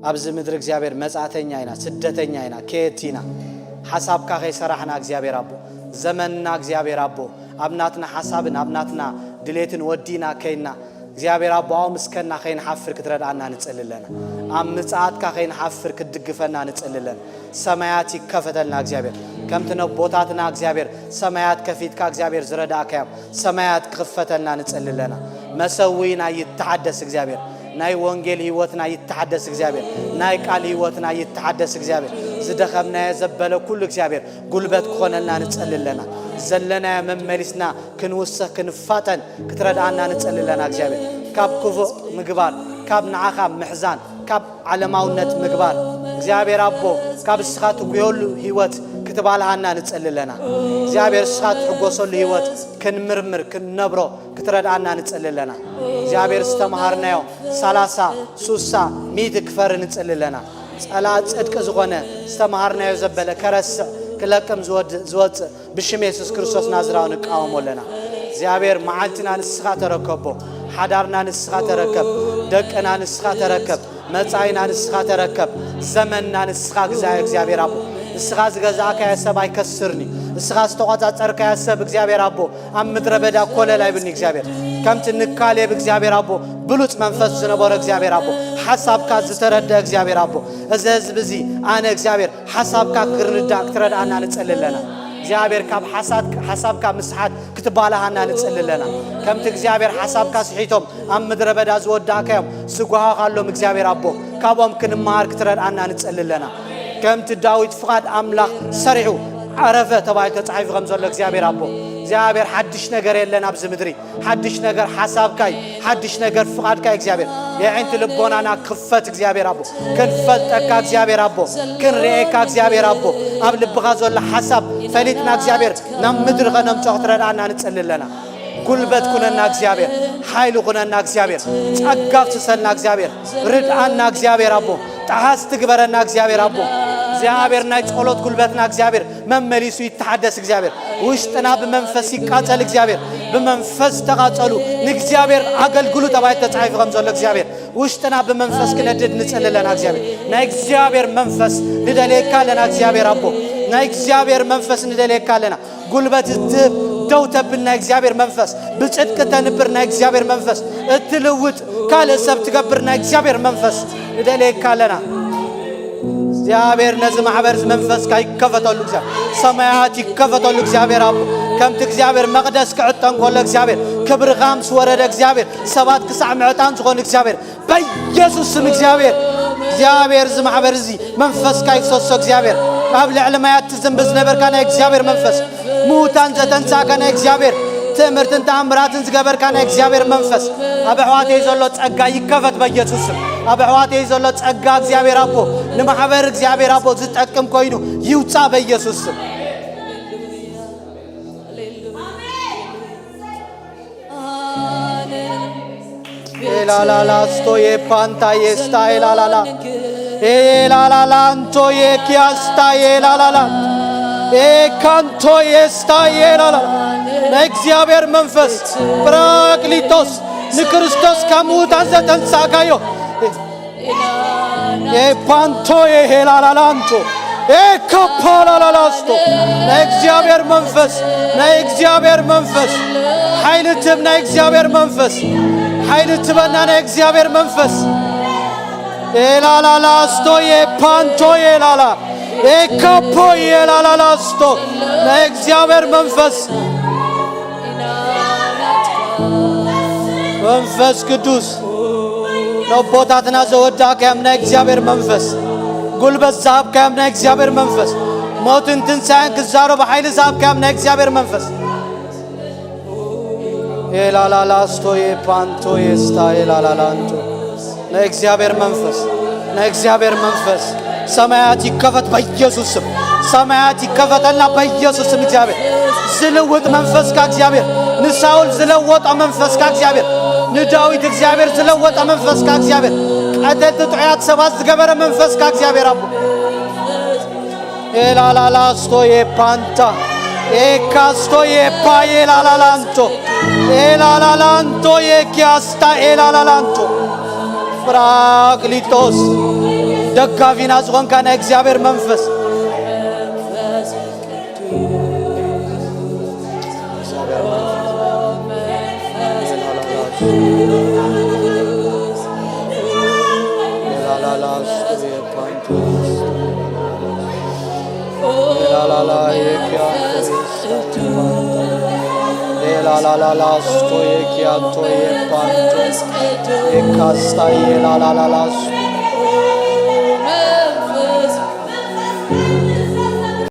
ኣብዚ ምድሪ እግዚኣብሔር መጻእተኛ ኢና፣ ስደተኛ ኢና፣ ከየድቲ ኢና። ሓሳብካ ከይሰራሕና እግዚኣብሔር ኣቦ፣ ዘመንና እግዚኣብሔር ኣቦ፣ ኣብ ናትና ሓሳብን ኣብ ናትና ድሌትን ወዲና ከይና እግዚኣብሔር ኣቦ ኣብኡ ምስከና ከይንሓፍር ክትረድኣና ንጽሊ ኣለና። ኣብ ምጽኣትካ ከይንሓፍር ክትድግፈና ንጽሊ ኣለና። ሰማያት ይከፈተልና እግዚኣብሔር፣ ከምቲ ነቦታትና እግዚኣብሔር ሰማያት ከፊትካ እግዚኣብሔር ዝረዳእካዮም ሰማያት ክኽፈተልና ንጽሊ ኣለና። መሰዊና ይተሓደስ እግዚኣብሔር፣ ናይ ወንጌል ህይወትና ይተሓደስ እግዚኣብሔር፣ ናይ ቃል ህይወትና ይተሓደስ እግዚኣብሔር። ዝደኸምናዮ ዘበለ ኩሉ እግዚኣብሔር ጉልበት ክኾነልና ንጸሊ ኣለና። ዘለናዮ መመሊስና ክንውሰኽ ክንፋጠን ክትረድኣና ንጸሊ ኣለና እግዚኣብሔር። ካብ ክፉእ ምግባር፣ ካብ ንዓኻ ምሕዛን፣ ካብ ዓለማውነት ምግባር እግዚኣብሔር ኣቦ፣ ካብ እስኻ ትጉየሉ ህይወት ክትባልሃና ንጸሊ ኣለና እግዚኣብሔር። እስኻ ትሕጎሰሉ ህይወት ክንምርምር ክንነብሮ ክትረድኣና ንጸሊ ኣለና እግዚኣብሔር። ዝተምሃርናዮ ሰላሳ ሱሳ ሚእቲ ክፈሪ ንጸሊ ኣለና። ጸላእ ጽድቂ ዝኾነ ዝተምሃርናዮ ዘበለ ከረስዕ ክለቅም ዝወድ-፣ ዝወጽእ ብሽም የሱስ ክርስቶስ ናዝራዊ ንቃወሞ ኣለና። እግዚኣብሔር መዓልትና ንስኻ ተረከቦ፣ ሓዳርና ንስኻ ተረከብ፣ ደቅና ንስኻ ተረከብ፣ መጻኢና ንስኻ ተረከብ፣ ዘመንና ንስኻ ግዛዮ እግዚኣብሔር ኣቦ። እስኻ ዝገዛእካዮ ሰብ ኣይከስርን እዩ። እስኻ ዝተቖጻጸርካዮ ሰብ እግዚኣብሔር ኣቦ ኣብ ምድረ በዳ ኮለል ኣይብልኒ እግዚኣብሔር። ከምቲ ንካሌብ እግዚኣብሔር ኣቦ ብሉጽ መንፈስ ዝነበሮ እግዚኣብሔር ኣቦ ሓሳብካ ዝተረድአ እግዚኣብሔር ኣቦ እዚ ህዝቢ እዚ ኣነ እግዚኣብሔር ሓሳብካ ክርዳእ ክትረድኣና ንጸሊ ኣለና እግዚኣብሔር። ካብ ሓሳድ-፣ ሓሳብካ ምስሓት ክትባልሃና ንጸሊ ኣለና። ከምቲ እግዚኣብሔር ሓሳብካ ስሒቶም ኣብ ምድረ በዳ ዝወዳእካዮም ዝጓሃኻሎም እግዚኣብሔር ኣቦ ካብኦም ክንመሃር ክትረድኣና ንጸሊ ኣለና። ከምቲ ዳዊት ፍቓድ ኣምላኽ ሰሪሑ ዓረፈ ተባሂሉ ተጻሒፉ ከም ዘሎ እግዚኣብሔር ኣቦ እግዚኣብሔር ሓድሽ ነገር የለን ኣብዚ ምድሪ። ሓድሽ ነገር ሓሳብካ እዩ። ሓድሽ ነገር ፍቓድካ እዩ እግዚኣብሔር። የዒንቲ ልቦናና ክፈት እግዚኣብሔር ኣቦ። ክንፈልጠካ እግዚኣብሔር ኣቦ። ክንርእየካ እግዚኣብሔር ኣቦ። ኣብ ልብኻ ዘሎ ሓሳብ ፈሊጥና እግዚኣብሔር ናብ ምድሪ ከነምጾ ክትረድኣና ንጽሊ ኣለና። ጉልበት ኩነና እግዚኣብሔር። ሓይሊ ኩነና እግዚኣብሔር። ጸጋ ፍስሰልና እግዚኣብሔር። ርድኣና እግዚኣብሔር ኣቦ። ጠሓስ ትግበረና እግዚኣብሔር ኣቦ። እግዚኣብሔር ናይ ጸሎት ጉልበትና እግዚኣብሔር መመሊሱ ይተሓደስ እግዚኣብሔር። ውሽጥና ብመንፈስ ይቃጸል እግዚኣብሔር። ብመንፈስ ተቓጸሉ ንእግዚኣብሔር ኣገልግሉ ተባሂሉ ተጻሒፉ ከም ዘሎ እግዚኣብሔር ውሽጥና ብመንፈስ ክነድድ ንጽሊ ኣለና እግዚኣብሔር። ናይ እግዚኣብሔር መንፈስ ንደልየካ ኣለና እግዚኣብሔር ኣቦ። ናይ እግዚኣብሔር መንፈስ ንደልየካ ኣለና። ጉልበት እትህብ ደው ተብል ናይ እግዚኣብሔር መንፈስ፣ ብጽድቂ ተንብር ናይ እግዚኣብሔር መንፈስ፣ እትልውጥ ካልእ ሰብ ትገብር ናይ እግዚኣብሔር መንፈስ ንደልየካ ኣለና። እግዚኣብሔር ነዚ ማሕበር እዚ መንፈስካ ይከፈተሉ እግዚኣብሔር። ሰማያት ይከፈተሉ እግዚኣብሔር ኣቦ። ከምቲ እግዚኣብሔር መቕደስ ክዕጠን ከሎ እግዚኣብሔር ክብርኻ ምስ ወረደ እግዚኣብሔር ሰባት ክሳዕ ምዕጣን ዝኾኑ እግዚኣብሔር በኢየሱስ ስም እግዚኣብሔር እግዚኣብሔር እዚ ማሕበር እዚ መንፈስካ ይፍሰሶ እግዚኣብሔር። ኣብ ልዕሊ ማያት ትዝንቢ ዝነበርካ ናይ እግዚኣብሔር መንፈስ፣ ምዉታን ዘተንሳእካ ናይ እግዚኣብሔር፣ ትእምርትን ተኣምራትን ዝገበርካ ናይ እግዚኣብሔር መንፈስ ኣብ ኣሕዋተይ ዘሎ ጸጋ ይከፈት በኢየሱስ ስም። ኣብ ኣሕዋተይ ዘሎ ጸጋ እግዚኣብሔር ኣቦ ንማሕበር እግዚኣብሔር ኣቦ ዝጠቅም ኮይኑ ይውጻእ በኢየሱስ ስም። ኤላላላ ስቶ የፓንታ የስታ ኤላላላ ኤላላላ እንቶ የኪያስታ ኤላላላ ኤካንቶ የስታ ኤላላላ ናይ እግዚኣብሔር መንፈስ ጳራቅሊጦስ ንክርስቶስ ካብ ምዉታን ዘተንሳእካዮ ኤፓንቶ የሄላላላንቶ ኤካፓላላላስቶ ናይ እግዚኣብሔር መንፈስ ናይ እግዚኣብሔር መንፈስ ሓይሊ ትብ ናይ እግዚኣብሔር መንፈስ ሓይሊ ትበና ናይ እግዚኣብሔር መንፈስ ኤላላላስቶ የፓንቶ የላላ ኤካፖ የላላላስቶ ናይ እግዚኣብሔር መንፈስ መንፈስ ቅዱስ ነቦታትና ዘወዳእካዮም ናይ እግዚኣብሔር መንፈስ ጉልበት ዝሃብካዮም ናይ እግዚኣብሔር መንፈስ ሞትን ትንሳኤን ክዛረቡ ሓይሊ ዝሃብካዮም ናይ እግዚኣብሔር መንፈስ ኤላላላስቶ የፓንቶ የስታ ኤላላላንቶ ናይ እግዚኣብሔር መንፈስ ናይ እግዚኣብሔር መንፈስ ሰማያት ይከፈት በኢየሱስ ስም። ሰማያት ይከፈተልና በኢየሱስ ስም። እግዚኣብሔር ዝልውጥ መንፈስካ እግዚኣብሔር ንሳውል ዝለወጠ መንፈስካ እግዚኣብሔር ንዳዊት እግዚኣብሔር ዝለወጠ መንፈስካ እግዚኣብሔር ቀተልቲ ጥዑያት ሰባት ዝገበረ መንፈስካ እግዚኣብሔር ኣቦ ኤላላላስቶ የፓንታ ኤካስቶ የፓ ኤላላላንቶ ኤላላላንቶ የኪያስታ ኤላላላንቶ ጳራቅሊጦስ ደጋፊና ዝኾንካ ናይ እግዚኣብሔር መንፈስ